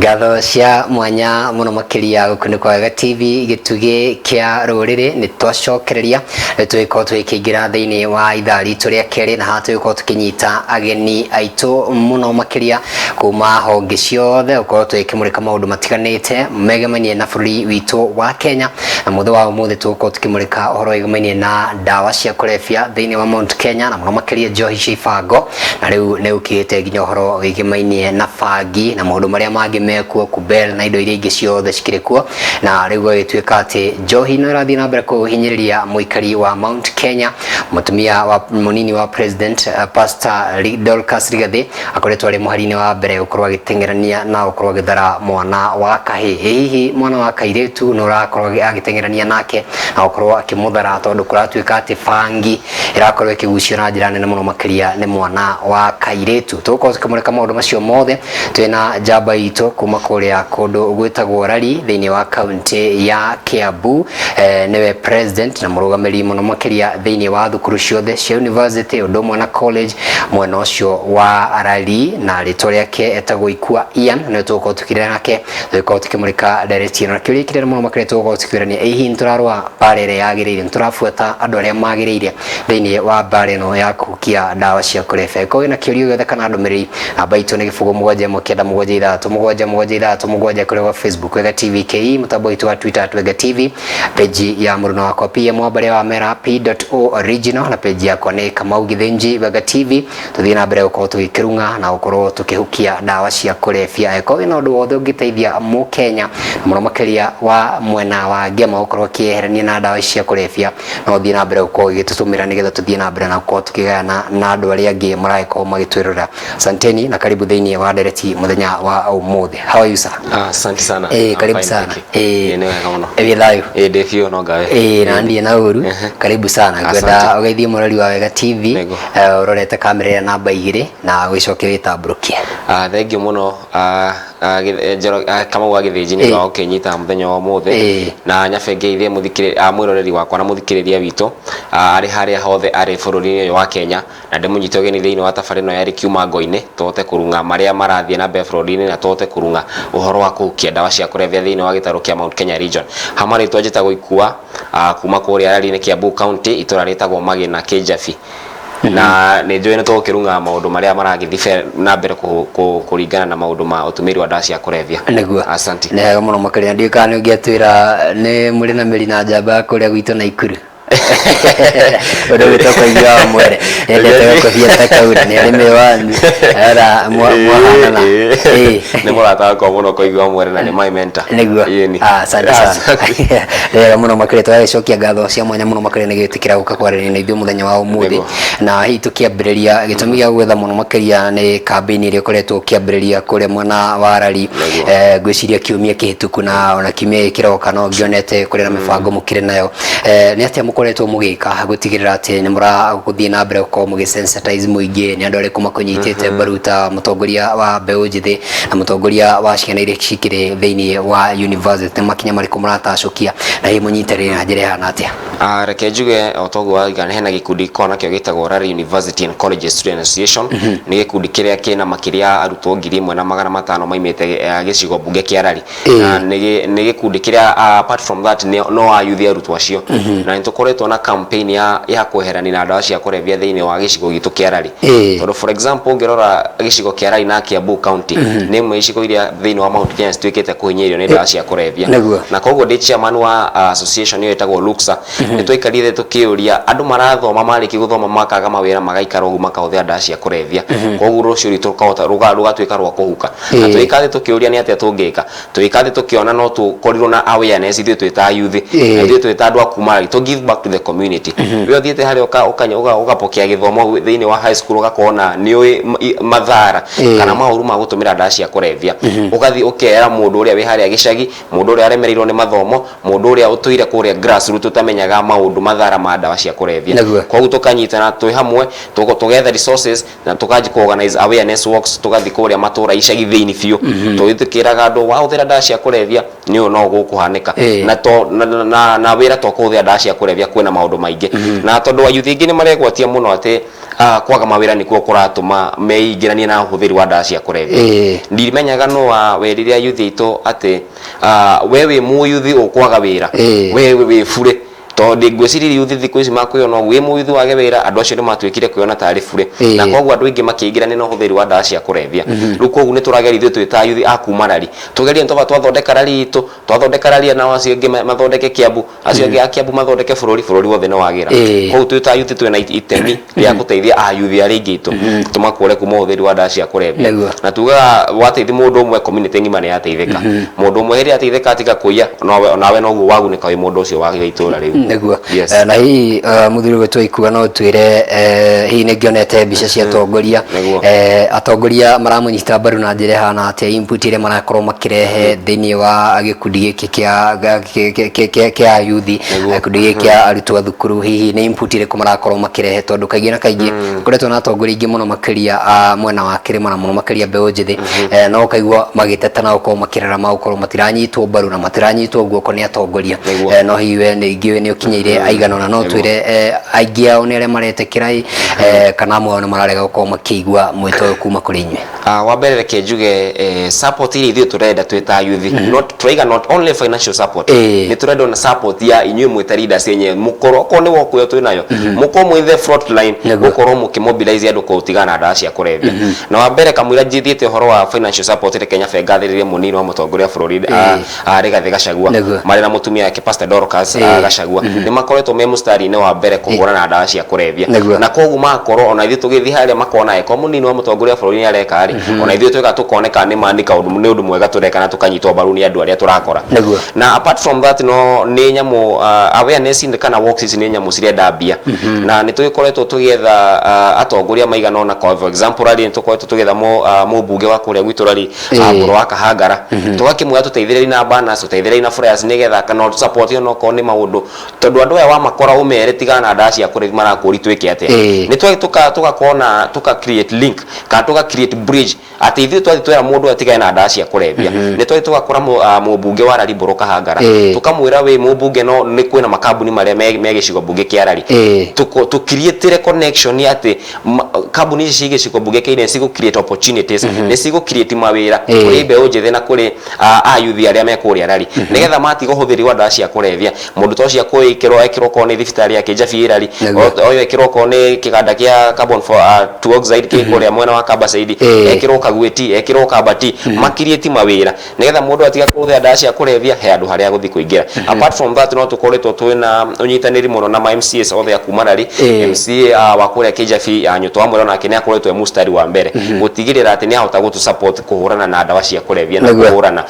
Ngatho cia mwanya muno makiria guku ni kwa Wega TV, gitugi kia ruriri. Ni twacokereria, twikorwo twikiingira thiini wa ithaa ritu ria keri, na haha twikorwo tukinyita ageni aitu muno makiria kuma honge ciothe gukorwo twikimurika maundu matiganite megemainie na bururi witu wa Kenya. Na muthe wa umuthi tugukorwo tukimurika uhoro wigemainie na ndawa cia kurebia thiini wa Mount Kenya, na muno makiria njohi cia ibango, na riu ni ukite nginya uhoro wigemainie na bangi na maundu maria mangi mekuo, kubel na indo iria ingĩ ciothe cikĩrĩ kuo. Na rĩu gũgĩtuĩka atĩ njohi no ĩrathiĩ na mbere kũhinyĩrĩria mũikari wa Mount Kenya. Mũtumia wa mũnini wa president, Pastor Dorcas Rigathi, akoretwo arĩ mũhari-inĩ wa mbere gũkorwo agĩteng'erania na gũkorwo agĩthara mwana wa kahĩĩ. Ĩ hihi mwana wa kairĩtu no ũrakorwo agĩteng'erania nake na gũkorwo akĩmũthara, tondũ kũratuĩka atĩ bangi ĩrakorwo ĩkĩgucio na njĩra nene mũno makĩria nĩ mwana wa kairĩtu? Tũgũkorwo tũkĩmũrĩka maũndũ macio mothe twĩna njamba itũ kuma kũrĩa kũndũ gwĩtagwo Rari thĩinĩ wa kaunti ya Kiambu. Nĩwe president na mũrũgamĩrĩri mũno makĩria thĩinĩ wa thukuru ciothe cia university ũndũ ũmwe na college mwena ũcio wa Rari, na rĩtwa rĩake etagwo Ikua Ian. Nĩwe tũgũkorwo tũkĩrĩa nake, tũgĩkorwo tũkĩmũrĩka ndereti ĩno, na kĩũria kĩrĩa mũno makĩria tũgũkorwo tũkĩũrania, ĩ hihi nĩtũrarũa mbara ĩrĩa yagĩrĩire? Nĩtũrabuata andũ arĩa magĩrĩire thĩinĩ wa mbara ĩno ya kũhukia ndawa cia kũrebia? Ĩkorwo wĩna kĩũria gĩothe kana ndũmĩrĩri, namba itũ nĩ 07197967767 kũrĩa gwa Facebook Wega TV KE, mũtambo witũ wa Twitter @WegaTV, page ya mũruna wakwa PM wa Mbarĩa wa Mera P.O original, na page yakwa nĩ Kamau Githinji Wega TV. Tũthiĩ na mbere gũkorwo tũgĩkĩrung'a na gũkorwo tũkĩhukia ndawa cia kũrebia. Angĩkorwo wĩna ũndũ wothe ũngĩteithia mũkenya, na mũno makĩria wa mwena wa Ngema, gũkorwo akĩeherania na ndawa ici cia kũrebia, no ũthiĩ na mbere gũkorwo ũgĩtũtũmĩra nĩgetha tũthiĩ na mbere na gũkorwo tũkĩgayana na andũ arĩa angĩ maragĩkorwo magĩtwĩrorera. Asanteni na karibu thĩinĩ wa ndereti mũthenya wa ũmũthĩ. How are you, sir? Ah, asante sana. Eh, I'm karibu fine, sana. thank you. Eh. Nĩ wega mũno. Wĩ thayũ? Eh, ndĩ biũ no ngawe. Ĩĩ, na ndiĩ na ũru. Karibu sana. Ngwenda Asante. ũgeithie mũrori wa Wega TV. Nĩguo. Ũrorete kamera ĩrĩa namba 2 na ũgĩcoke wĩtambũrũkie. Ah, thank you mũno, Kamau wa Gĩthĩnji, nĩ ũndũ wa gũkĩnyita mũthenya wa ũmũthĩ. Na nyabe ngeithie mwĩroreri wakwa na mũthikĩrĩria witũ, arĩ harĩa hothe arĩ bũrũri-inĩ ũyũ wa Kenya, na ndĩmũnyite ũgeni thĩinĩ wa tabarĩra ĩno ya Rĩkiuma Ngo-inĩ, tũhote kũrung'a marĩa marathiĩ na mbere bũrũri-inĩ na tũhote kũrung'a ũhoro wa kũhukia ndawa cia kũrebia thĩinĩ wa gĩtarũ kĩa Mount Kenya region. Ha marĩtwa njĩtagwo Ikua, kuma kũrĩa Rari-inĩ, Kiambu County, itũra rĩtagwo Magĩna Kĩnjabi. Na nĩ njũĩ nĩ tũgũkĩrung'a maũndũ marĩa maragĩthiĩ na mbere kũringana na maũndũ ma ũtũmĩri wa ndawa cia kũrebia. Nĩguo. Asante. Nĩ wega mũno makĩria. Ndiũĩ kana nĩ ũngĩatwĩra nĩ mũrĩ na mĩri na njamba ya kũrĩa gwitũ Naikuru. Ũndũ wĩtwo kũigua wa mwere endete gũkũhia ta kau, na nĩ arĩ mĩwani ara mwahanana. Ĩĩ. Nĩ mũrata wakwa mũno kũigua mwere, na nĩ my mentor. Nĩguo. Ĩni. Ah, asante sana. Nĩ wega mũno makĩria. Tũgagĩcokia ngatho cia mwanya mũno makĩria nĩ gwĩtĩkĩra gũka kwaranĩria na ithuĩ mũthenya wa ũmũthĩ. Na hihi tũkĩambĩrĩria, gĩtũmi gĩa gwetha mũno makĩria nĩ kambĩini ĩrĩa ũkoretwo ũkĩambĩrĩria kũrĩa mwena wa Rari. Ngwĩciria kiumia kĩhĩtũku na ona kiumia gĩkĩ kĩroka no ngĩonete kũrĩ na mĩbango mũkĩrĩ nayo. Nĩ atĩa mũkoretwo mũgĩka gũtigĩrĩra atĩ nĩ mũragũthiĩ na mbere gũkorwo mũgĩ sensitize mũingĩ? Nĩ andũ arĩkũ makũnyitĩte mbaru ta mũtongoria wa mbeũ njĩthĩ na mũtongoria wa ciana iria cikĩrĩ thĩinĩ wa university? Makinya marĩkũ mũratacũkia, na hihi mũnyitanĩire na njĩra ĩhana atĩa? Ah, reke njuge o toguo wauga, hena gĩkundi gĩkoragwo nakĩo gĩtagwo Rari University and College Student Association. Nĩ gĩkundi kĩrĩa kĩna makĩria ya arutwo 1500 maimĩte gĩcigo mbunge kĩa Rari. Na nĩ gĩkundi kĩrĩa, apart from that, no ayuthi arutwo acio, na nĩ tũkoretwo na campaign ya kweherania na ndawa cia kũrebia thĩinĩ wa gĩcigo gitũ kĩa Rari. Tondũ for example, ũngĩrora gĩcigo kĩa Rari na Kiambu County, nĩ ĩmwe icigo iria thĩinĩ wa Mount Kenya cituĩkĩte kũhinyĩrĩrio nĩ ndawa cia kũrebia. Na koguo ndĩ chairman wa association ĩyo ĩtagwo LUCSA, nĩ twaikarire tũkĩũria andũ marathoma, marĩkia gũthoma makaga mawĩra, magaikara ũguo makahũthĩra ndawa cia kũrebia, koguo rũciũ rwitũ rũkahota rũgatuĩka rwa kũhuka. Na tũgĩikara thĩ tũkĩũria nĩ atĩa tũngĩka. Tũgĩikara thĩ tũkĩona no tũkorirwo na awareness ithuĩ twĩ ta youth, na ithuĩ twĩ ta andũ a kuma Rari, to give back to the community. We ũthiĩte harĩa ũgapokea gĩthomo thĩinĩ wa high school, ũgakorwo na nĩ ũĩ mathara kana maũru ma gũtũmĩra ndawa cia kũrebia, ũgathiĩ ũkera mũndũ ũrĩa wĩ harĩa gĩcagi, mũndũ ũrĩa aremereirwo nĩ mathomo, mũndũ ũrĩa ũtũire kũrĩa grassroots ũtamenyaga maũndũ mathara ma ndawa cia kũrebia. Koguo tũkanyitana twĩ hamwe, tũgetha resources na tũkanji ku organize awareness walks, tũgathiĩ kũrĩa matũra icagi thĩinĩ biũ, tũgĩthiĩ tũkĩraga andũ wahũthĩra ndawa cia kũrebia nĩ ũũ no gũkũhanĩka. Na to na wĩra to kũhũthĩra ndawa cia kũrebia. Kwĩna maũndũ maingĩ, na tondũ ayuthi aingĩ nĩ maregwatia mũno atĩ kwaga mawĩra nĩkuo kũratũma meingĩranie na ũhũthĩri wa ndawa cia kũrebia. Ndimenyaga no wa werire ayuthi aitũ atĩ we wĩ mũyuthi ũkwaga wĩra, we wĩ bure, tondũ ngwĩciria yuthi thikũ ici makwĩona ũguo, wĩ mũyuthi wage wĩra, andũ acio nĩ matuĩkire kwĩona tarĩ bure, na koguo andũ aingĩ makĩingĩrania na ũhũthĩri wa ndawa cia kũrebia. Rĩu koguo nĩ tũrageria ithuĩ twĩ ta ayuthi a kuma rari, tũgerie nĩ twaba twathondeka rari itũ, twathondeka rari, nao acio angĩ mathondeke Kiambu, acio angĩ a Kiambu mathondeke bũrũri, bũrũri wothe nĩ wagĩra. Koguo twĩ ta ayuthi twĩna itemi rĩa gũteithia ayuthi arĩa aingĩ aitũ tũmakũre kuma ũhũthĩri wa ndawa cia kũrebia. Na tugaga wateithia mũndũ ũmwe, community ng'ima nĩ yateithĩka. Mũndũ ũmwe hĩndĩ ateithĩka atiga kũiya, nawe onawe noguo wagunĩka wĩ mũndũ ũcio wa itũra rĩu. Yes. Na hihi mũthuri ũgwĩtwo Ikua, no twĩre, hihi nĩ ngĩonete mbica cia atongoria? Atongoria maramũnyita mbaru na njĩra ĩhana atĩa, input ĩrĩa marakorwo makĩrehe thĩinĩ wa gĩkundi gĩkĩ kĩa ayuthi, gĩkundi gĩkĩ kĩa arutwo a thukuru? Hihi nĩ input ĩrĩkũ marakorwo makĩrehe? Tondũ kaingĩ na kaingĩ koretwo na atongoria aingĩ mũno makĩria a mwena wa kĩrĩma, na mũno makĩria mbeũ njĩthĩ, no ũkaigua magĩteta na gũkorwo makĩrarama gũkorwo matiranyitwo mbaru na matiranyitwo guoko nĩ atongoria. No hihi we nĩ ingĩ nĩ ũkinyĩire aigana ũna, no twĩre aingĩ ao nĩ arĩa maretĩkĩra ĩ, kana amwe ao nĩ mararega gũkorwo makĩigua mwĩto ũyũ kuma kũrĩ inyuĩ? Wa mbere reke njuge, support iria ithuĩ tũrenda twĩ ta youth, not turaiga not only financial support, nĩ tũrenda ona support ya inyuĩ mwĩ ta leaders enyewe, mũkorwo okorwo nĩ walk ĩyo twĩ nayo, mũkorwo mwĩ the front line, gũkorwo mũkĩmobilize andũ kũtigana na ndawa cia kũrebia. Na wa mbere, kamũira njĩthiĩte ũhoro wa financial support, reke nyabe ngathĩrĩrie mũnini wa mũtongoria wa bũrũri, Rigathĩ Gachagua, marĩ na mũtumia wake Pastor Dorcas Gachagua, nĩ makoretwo me mũstari-inĩ wa mbere kũhũrana na ndawa cia kũrebia. Na koguo magakorwo ona ithuĩ tũgĩthiĩ harĩa makona eko mũnini wa mũtongoria wa bũrũri nĩ areka rĩ, ona ithuĩ tweka tũkoneka nĩ ma nĩ kaũndũ nĩ ũndũ mwega tũreka, na tũkanyitwo mbaru nĩ andũ arĩa tũrakora. Na apart from that, no nĩ nyamũ awareness kana walks ici nĩ nyamũ cirenda mbia, na nĩ tũgĩkoretwo tũgĩetha atongoria maigana ũna. Kwa for example, rari nĩ tũkoretwo tũgĩetha mũmbunge wa kũrĩa gwitũ rari, Mbũrũ wa Kahangara, tũgakĩmwĩra tũteithĩrĩrie na banners, tũteithĩrĩrie na flyers, nĩgetha kana support ona okorwo nĩ maũndũ, tondũ andũ aya wamakora ũmere tigana na ndawa cia kũrebia, marakũri twĩke atĩa? Nĩ twathiĩ tũgakorwo na tũka create link kana tũka create bridge atĩ ithuĩ twathiĩ twera mũndũ atigane na ndawa cia kũrebia, nĩ twathiĩ tũgakora mũmbunge wa Rari Mbũrũ Kahangara, tũkamwĩra wĩ mũmbunge, no nĩ kwĩna makambuni marĩa me gĩcigo mbunge kĩa Rari, tũkiriĩtĩre connection atĩ kambuni ici ci gĩcigo mbunge kĩa nĩ cigũ create opportunities, nĩ cigũ create mawĩra kũrĩ mbeũ njĩthĩ na kũrĩ ayuthi arĩa me kũrĩa Rari, nĩgetha matiga ũhũthĩri wa ndawa cia kũrebia, mũndũ ta ũcio akwĩkĩrwo ekĩrwo okorwo nĩ thibitarĩ ya Kĩnjabi ĩ Rari, ũyũ ekĩrwo okorwo nĩ kĩganda kĩa carbon for, two oxide kĩ kũrĩa mwena wa Kambacaidi, ekĩrwo Kagwĩti, ekĩrwo Kambati, makiriĩti mawĩra nĩgetha mũndũ atiga kũhũthĩra ndawa cia kũrebia he handũ harĩa agũthiĩ kũingĩra. Apart from that, no tũkoretwo twĩna ũnyitanĩri mũno na ma MCAs othe a kuma Rari. MCA wa kũrĩa Kĩnjabi ya Nyũtũ wa Mwere onake nĩ akoretwo e mũstari wa mbere gũtigĩrĩra atĩ nĩ ahota gũtũ support kũhũrana na ndawa cia kũrebia na kũhũrana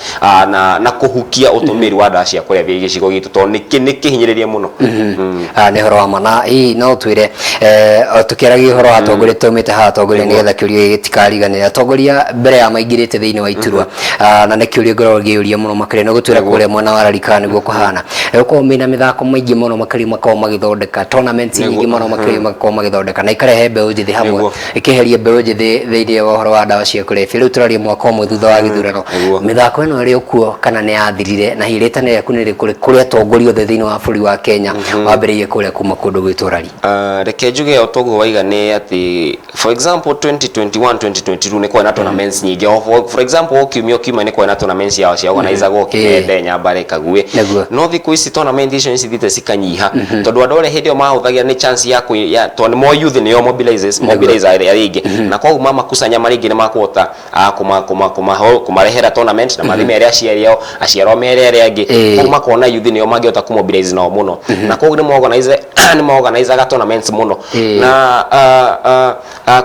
na kũhukia ũtũmĩri wa ndawa cia kũrebia gĩcigo gitũ, tondũ nĩ kĩhinyĩrĩrie mũno. Nĩ ũhoro wa ma. Na hihi no twĩre, tũkĩaragia ũhoro wa atongoria, tũmĩte haha atongoria nĩgetha kĩũria gĩkĩ gĩtikariganĩre, atongoria mbere ya maingĩrĩte thĩinĩ wa iturwa, na nĩ kĩũria ngoragwo ngĩũria mũno makĩria, nĩ gũtwĩra kũrĩa mwena wa Rari kana nĩguo kũhana, gũkorwo mena mĩthako maingĩ mũno makĩria, makoragwo magĩthondeka tournaments nyingĩ mũno makĩria, makoragwo magĩthondeka na ikarehe mbeũ njĩthĩ hamwe, ĩkĩeheria mbeũ njĩthĩ thĩinĩ wa ũhoro wa ndawa cia kũrebia. Rĩu tũraria mwaka ũmwe thutha wa gĩthurano, mĩthako ĩno ĩrĩ o kuo kana nĩ yathirire? Na hihi rĩtana rĩaku nĩ rĩkũ kũrĩ atongoria othe thĩinĩ wa bũrũri wa Kenya, wambĩrĩirie kũrĩa kuma kũndũ gwĩtwo Rari? Reke njuge o toguo waiga, nĩ atĩ for example 2021 2022 nĩ kwarĩ na tournaments nyingĩ. O for example, o kiumia o kiumia nĩ kwarĩ na tournaments yao cia organizagwo Kĩmende, Nyambare, Kaguĩ. No thikũ ici tournament icio nĩ cithiĩte cikanyiha, tondũ andũ arĩa hĩndĩ ĩyo mahũthagĩra nĩ chance ya tondũ nĩ mo youth nĩo mobilizes mobilize arĩa aingĩ, na koguo mamakusanya marĩ aingĩ nĩ makũhota kũmarehera tournament na mathiĩ mere aciari ao, aciari ao mere arĩa angĩ. Koguo makona youth nĩo mangĩhota kũmobilize nao mũno, na koguo nĩ maorganizaga tournaments mũno. Na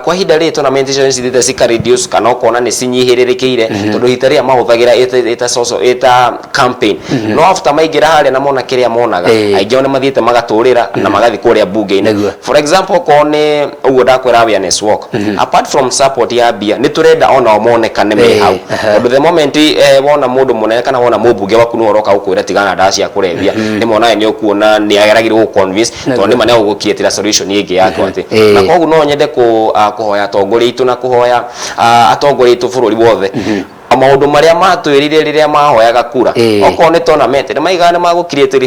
kwa ihinda rĩrĩ tournament icio nĩ cithiĩte cika reduce kana ũkona nĩ cinyihĩrĩrĩkĩire, tondũ ihinda rĩrĩa mahũthagĩra ĩta social ĩta campaign, no after maingĩra harĩa na mona kĩrĩa monaga, aingĩ ao nĩ mathiĩte magatũrĩra na magathiĩ kũrĩa bunge-inĩ. For example, okorwo nĩ ũguo ndakwĩra awareness walk, apart from support ya mbia, nĩ tũrenda onao monekane me hau, tondũ the moment wona mũndũ mũnene kana wona mũmbunge waku nĩwe ũroka gũkwĩra tigana na ndawa cia kũrebia, nĩ monawe nĩ ũkuona nĩ ageragĩrwo gũ convince, tondũ nĩ ma nĩ agũgũkiĩtĩra solution ĩngĩ yako atĩ. Na koguo no nyende kũhoya atongoria aitũ na kũhoya atongoria aitũ bũrũri wothe. Maũndũ marĩa matwĩrire rĩrĩa mahoyaga kura, okorwo nĩ tournament, nĩ maigaga nĩ magũ create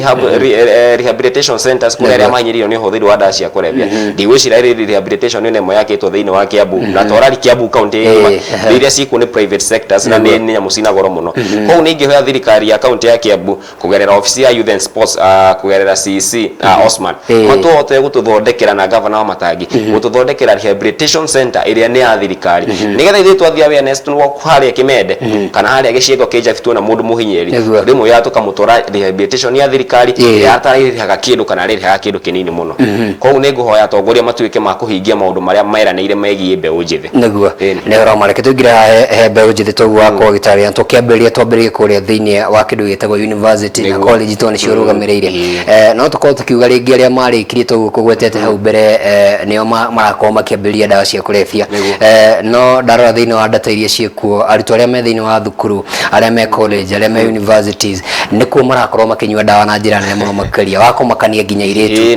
rehabilitation centers kũrĩa arĩa mahinyĩrĩirio nĩ ũhũthĩri wa ndawa cia kũrebia. Ndigwĩciria rehabilitation nĩ ĩmwe yakĩtwo thĩinĩ wa Kiambu na twarari Kiambu county ng'ima. Iria ciĩkuo nĩ private sectors na nĩ nyamũ cina goro mũno. Koguo nĩ ingĩhoya thirikari ya county ya Kiambu kũgerera obici ya Youth and Sports, kũgerera CEC Osman, matũhote gũtũthondekera na gavana wa Matangi gũtũthondekera rehabilitation center ĩrĩa nĩ ya thirikari, nĩgetha ithuĩ twathiĩ awareness harĩa Kĩmende kana harĩa Gĩcigo Kĩnjabi tuona mũndũ mũhinyĩrĩri, rĩmwe ya tũkamũtwara rehabilitation ya thirikari ĩrĩa atarĩhaga kĩndũ kana arĩrĩhaga kĩndũ kĩnini mũno. Koguo nĩ ngũhoya atongoria matuĩke ma kũhingia maũndũ marĩa meranĩire megiĩ mbeũ njĩthĩ. Nĩguo. Nĩ ũhoro mareke tũingĩre haha he mbeũ njĩthĩ toguo wakorwo ũgĩtarĩria, tũkĩambĩrĩria twambĩrĩrie kũrĩa thĩinĩ wa kĩndũ gĩtagwo university na college tondũ nĩcio ũrũgamĩrĩire. No tũkorwo tũkiuga rĩngĩ arĩa marĩkirie toguo kũgwetete hau mbere nĩo marakorwo makĩambĩrĩria ndawa cia kũrebia. No ndarora thĩinĩ wa data iria ciĩkuo, arutwo arĩa me thĩinĩ wa thukuru, arĩa me college, arĩa me universities, nĩkuo marakorwo makĩnyua ndawa na njĩra nene mũno makĩria, wa kũmakania nginya airĩtu.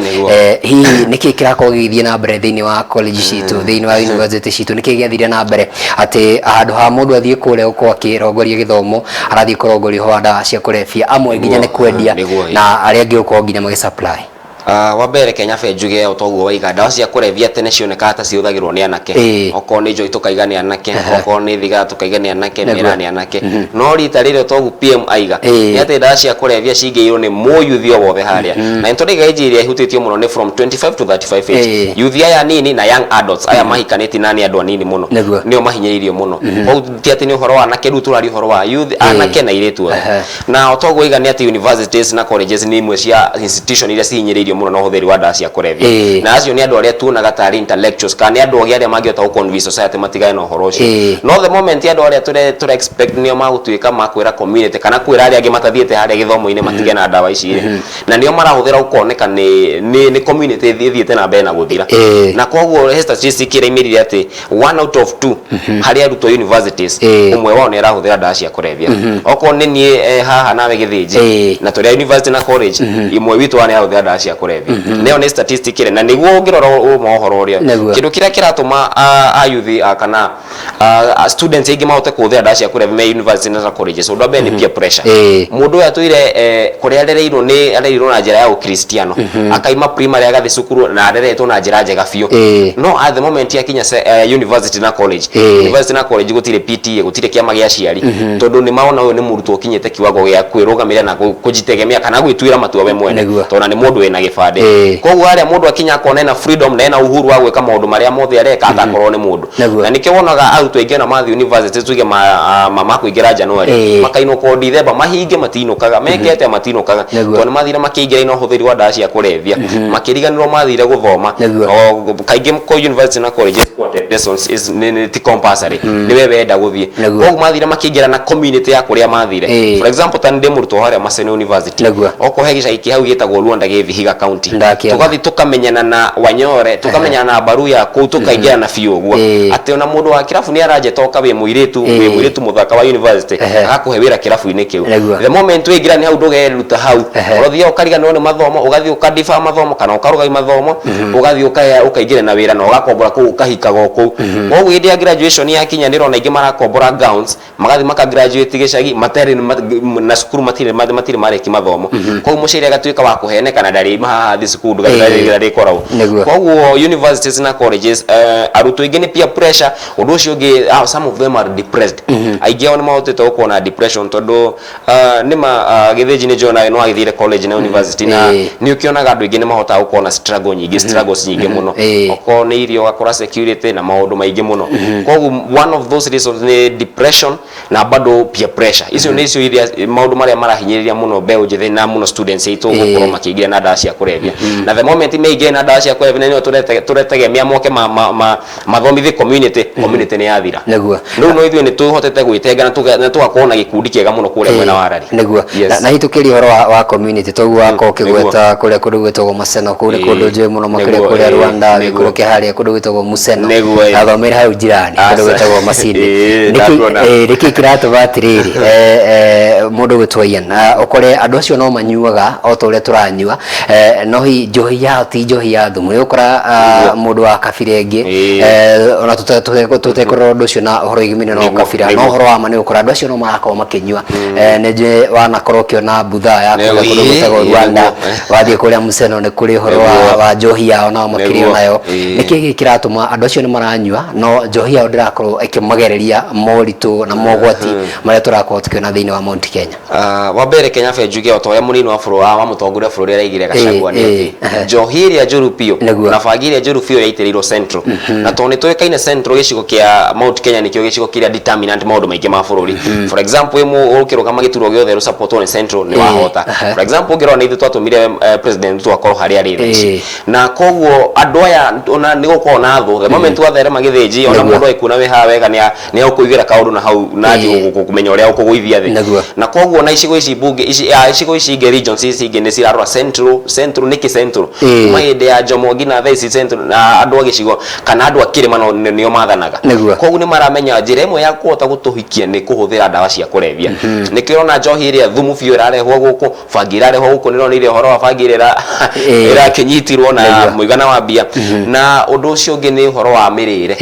Hihi nĩkĩ kĩrakorwo gĩgĩthiĩ na mbere thĩinĩ wa college citũ, thĩinĩ wa university citũ? Nĩkĩ gĩathire na mbere atĩ handũ ha mũndũ athiĩ kũrĩa gũkorwo akĩrongoria gĩthomo, arathiĩ kũrongoria ũhoro wa ndawa cia kũrebia, amwe nginya nĩ kwendia na arĩa angĩ gũkorwo nginya magĩ supply? Wa mbere reke nyambe njuge o toguo waiga, ndawa cia kũrebia tene cionekaga ta cihũthagĩrwo nĩ anake. Okorwo nĩ njohi tũkaiga nĩ anake, okorwo nĩ thigara tũkaiga nĩ anake, mĩraa nĩ anake. No rita rĩrĩ o toguo PM aiga, nĩ atĩ ndawa cia kũrebia cingĩirwo nĩ mũyuthi o wothe harĩa. Na nĩ tũraiga age ĩrĩa ĩhutĩtio mũno nĩ from 25 to 35 age. Yuthi aya anini na young adults aya mahikanĩtie na nĩ andũ anini mũno, nĩo mahinyĩrĩirio mũno. Koguo ti atĩ nĩ ũhoro wa anake rĩu tũraria ũhoro wa youth, anake na airĩtu othe. Na o toguo waiga nĩ atĩ universities na colleges nĩ imwe cia institution iria cihinyĩrĩirio mũno na ũhũthĩri wa ndawa cia kũrebia. Na acio nĩ andũ arĩa tuonaga tarĩ intellectuals kana nĩ andũ ogĩ arĩa mangĩhota gũ convince society matigane na ũhoro ũcio. No the moment andũ arĩa tũre expect nĩo magũtuĩka ma kwĩra community kana kwĩra arĩa angĩ matathiĩte harĩa gĩthomo-inĩ matige na ndawa ici rĩ, na nĩo marahũthĩra gũkoneka nĩ community ĩthiĩte na mbere na gũthira. Na koguo he statistic ĩrĩa imĩrire atĩ one out of two harĩ arutwo universities, ũmwe wao nĩ arahũthĩra ndawa cia kũrebia. Okorwo nĩ niĩ haha nawe Gĩthĩnji na tũrĩ a university na college, ĩmwe witũ wa nĩ arahũthĩra ndawa cia kũrebia. Nĩyo nĩ statistic ĩrĩa na nĩguo ũngĩrora ũma ũhoro ũrĩa kĩndũ kĩrĩa kĩratũma a youth kana students aingĩ mahote kũhũthĩra ndawa cia kũrebia me university na colleges, ũndũ wa mbere nĩ peer pressure. Mũndũ ũyũ atũire kũrĩa arereirwo nĩ arereirwo na njĩra ya ũkristiano, akaima primary agathiĩ cukuru na areretwo na njĩra njega biũ, no at the moment akinya university na college, university na college gũtirĩ PTA, gũtirĩ kĩama gĩa aciari, tondũ nĩ maona ũyũ nĩ mũrutwo ũkinyĩte kiwango gĩa kwĩrũgamĩrĩra na kũjitegemea kana gwĩtuĩra matua we mwene, tondũ nĩ mũndũ wĩna gĩbandĩ. Koguo harĩa mũndũ akinya akona ena freedom na ena uhuru wa gwĩka maũndũ marĩa mothe areka atakorwo nĩ mũndũ. Na nĩkĩo wonaga arutwo aingĩ ona mathiĩ university, tuge makũingĩra January, makainũka o December, mahinge matinũkaga, meke atĩa matinũkaga, tondũ nĩ mathire makĩingĩra na ũhũthĩri wa ndawa cia kũrebia, makĩriganĩrwo mathire gũthoma. O kaingĩ kũ university na colleges ku attend lessons is nĩ ti compulsory, nĩ we wenda gũthiĩ. Koguo mathire makĩingĩra na community ya kũrĩa mathire. For example, ta nĩ ndĩ mũrutwo harĩa Maseno University, okorwo he gĩcagi kĩ hau gĩtagwo Luanda gĩ Vihiga County, tũgathiĩ tũkamenyana na Wanyore, tũkamenyana na Baruya kũu, tũkaingĩra na biũ ũguo atĩ ona mũndũ wa kĩrabu nĩ aranjeta oka wĩ mũirĩtu, wĩ mũirĩtu mũthaka wa university, agakũhe wĩra kĩrabu-inĩ kĩu. The moment waingĩra nĩ hau ndũgeruta hau, ũrathiaga ũkariganĩrwo nĩ mathomo, ũgathiĩ ũkadiba mathomo kana ũkarũgamia mathomo, ũgathiĩ ũkaingĩra na wĩra na ũgakombora kũu, ũkahikaga o kũu. Koguo hĩndĩ ya graduation yakinya nĩ ũrona aingĩ marakombora gowns, magathiĩ maka graduate gĩcagi matarĩ na cukuru, matirĩ marĩki mathomo. Koguo mũciari agatuĩka wa kũheneka na ndarĩ haha thiĩ cukuru ndarĩkoragwo. Koguo universities na colleges, arutwo aingĩ nĩ peer pressure. Ũndũ ũcio ũngĩ, some of them are depressed. Aingĩ ao nĩ mahotete gũkorwo na depression tondũ nĩ ma Gĩthĩnji nĩ njũĩ no agĩthire college na university na nĩ ũkĩonaga andũ aingĩ nĩ mahotaga gũkorwo na struggle nyingĩ, struggles nyingĩ mũno, okorwo nĩ irio, ũgakora security na maũndũ maingĩ mũno. Koguo one of those reasons nĩ depression na bado peer pressure. Icio nĩcio iria maũndũ marĩa marahinyĩrĩria mũno mbeũ njĩthĩ na mũno students aitũ gũkorwo makĩingĩra na ndawa cia kũrebia. Na the moment meingĩra na ndawa cia kũrebia, nĩo tũretegemea moke mathomithie community, community nĩ yathira. Rĩu no ithuĩ nĩ tũhotete gwĩtenga na tũgakorwo na gĩkundi kĩega mũno kũrĩa mwena wa Rari. Na hĩtũkĩria ũhoro wa community toguo wakorwo ũkĩgweta kũrĩa kũndũ gwĩtagwo Maseno, kũu nĩ kũndũ njũĩ mũno makĩria, kũrĩa Rwanda wĩikũrũke harĩa kũndũ gwĩtagwo Museno. Nathomeire hau jirani kũndũ gwĩtagwo Masindi. Ndakuona. Nĩkĩ kĩratũma atĩrĩrĩ mũndũ gwĩtwo Ian, ũkore andũ acio no manyuaga o ta ũrĩa tũranyua? No hihi njohi yao ti njohi ya thumu, nĩ ũgũkora mũndũ wa kabira ĩngĩ, ona tũtekũrora ũndũ ũcio na ũhoro wĩgiĩ na ũkabira, no ũhoro wa ma nĩ ũgũkora andũ acio no marakorwo makĩnyua. Nĩ njũĩ wanakorwo ũkĩona buthaa ya kũrĩa kũndũ gwĩtagwo Rwanda, wathiĩ kũrĩa Museno nĩ kũrĩ ũhoro wa njohi yao nao makĩrĩ o nayo. Nĩkĩ gĩkĩ kĩratũma andũ acio nĩ maranyua no njohi yao ndĩrakorwo ĩkĩmagereria moritũ na mogwati marĩa tũrakorwo tũkĩona thĩinĩ wa Mount Kenya? Wa mbere Kenya be njuge o ta ũrĩa mũnini wa bũrũri wa mũtongoria wa bũrũri araigire Gachagua nĩ atĩ njohi ĩrĩa njũru biũ na bangi ĩrĩa njũru biũ yaitĩrĩirwo Central, na tondũ nĩ tũĩkaine Central gĩcigo kĩa Mount Kenya nĩkĩo gĩcigo kĩrĩa determinant maũndũ maingĩ ma bũrũri. For example, wĩ ũkĩrũgama gĩturwa gĩothe rũsapotwo nĩ Central nĩ wahota. For example, ũngĩrora nĩ ithuĩ twatũmire President Ruto akorwo harĩa arĩ thaa ici, na koguo andũ aya ona nĩ gũkorwo na thũ, the moment watherema gĩthĩnji, ona mũndũ agĩkuona wĩ haha wega nĩ nĩ ũkũigĩra kaũndũ na hau na anjie kũmenya ũrĩa ũkũgũithia thĩ. Na koguo na icigo ici mbunge ici, icigo ici ingĩ, regions ici ingĩ nĩ cirarora Central. Central nĩkĩ? Central kuma hĩndĩ ya Jomo nginya thaa ici, Central na andũ a gĩcigo kana andũ a kĩrĩma no nĩo mathanaga. Koguo nĩ maramenya njĩra ĩmwe ya kũhota gũtũhikia nĩ kũhũthĩra ndawa cia kũrebia. Nĩkĩo ũrona njohi ĩrĩa thumu biũ ĩrarehwo gũkũ, bangi ĩrarehwo gũkũ. Nĩronire ũhoro wa bangi ĩrĩa ĩrakĩnyitirwo na mũigana wa mbia. Na ũndũ ũcio ũngĩ nĩ ũhoro wa mĩrĩre.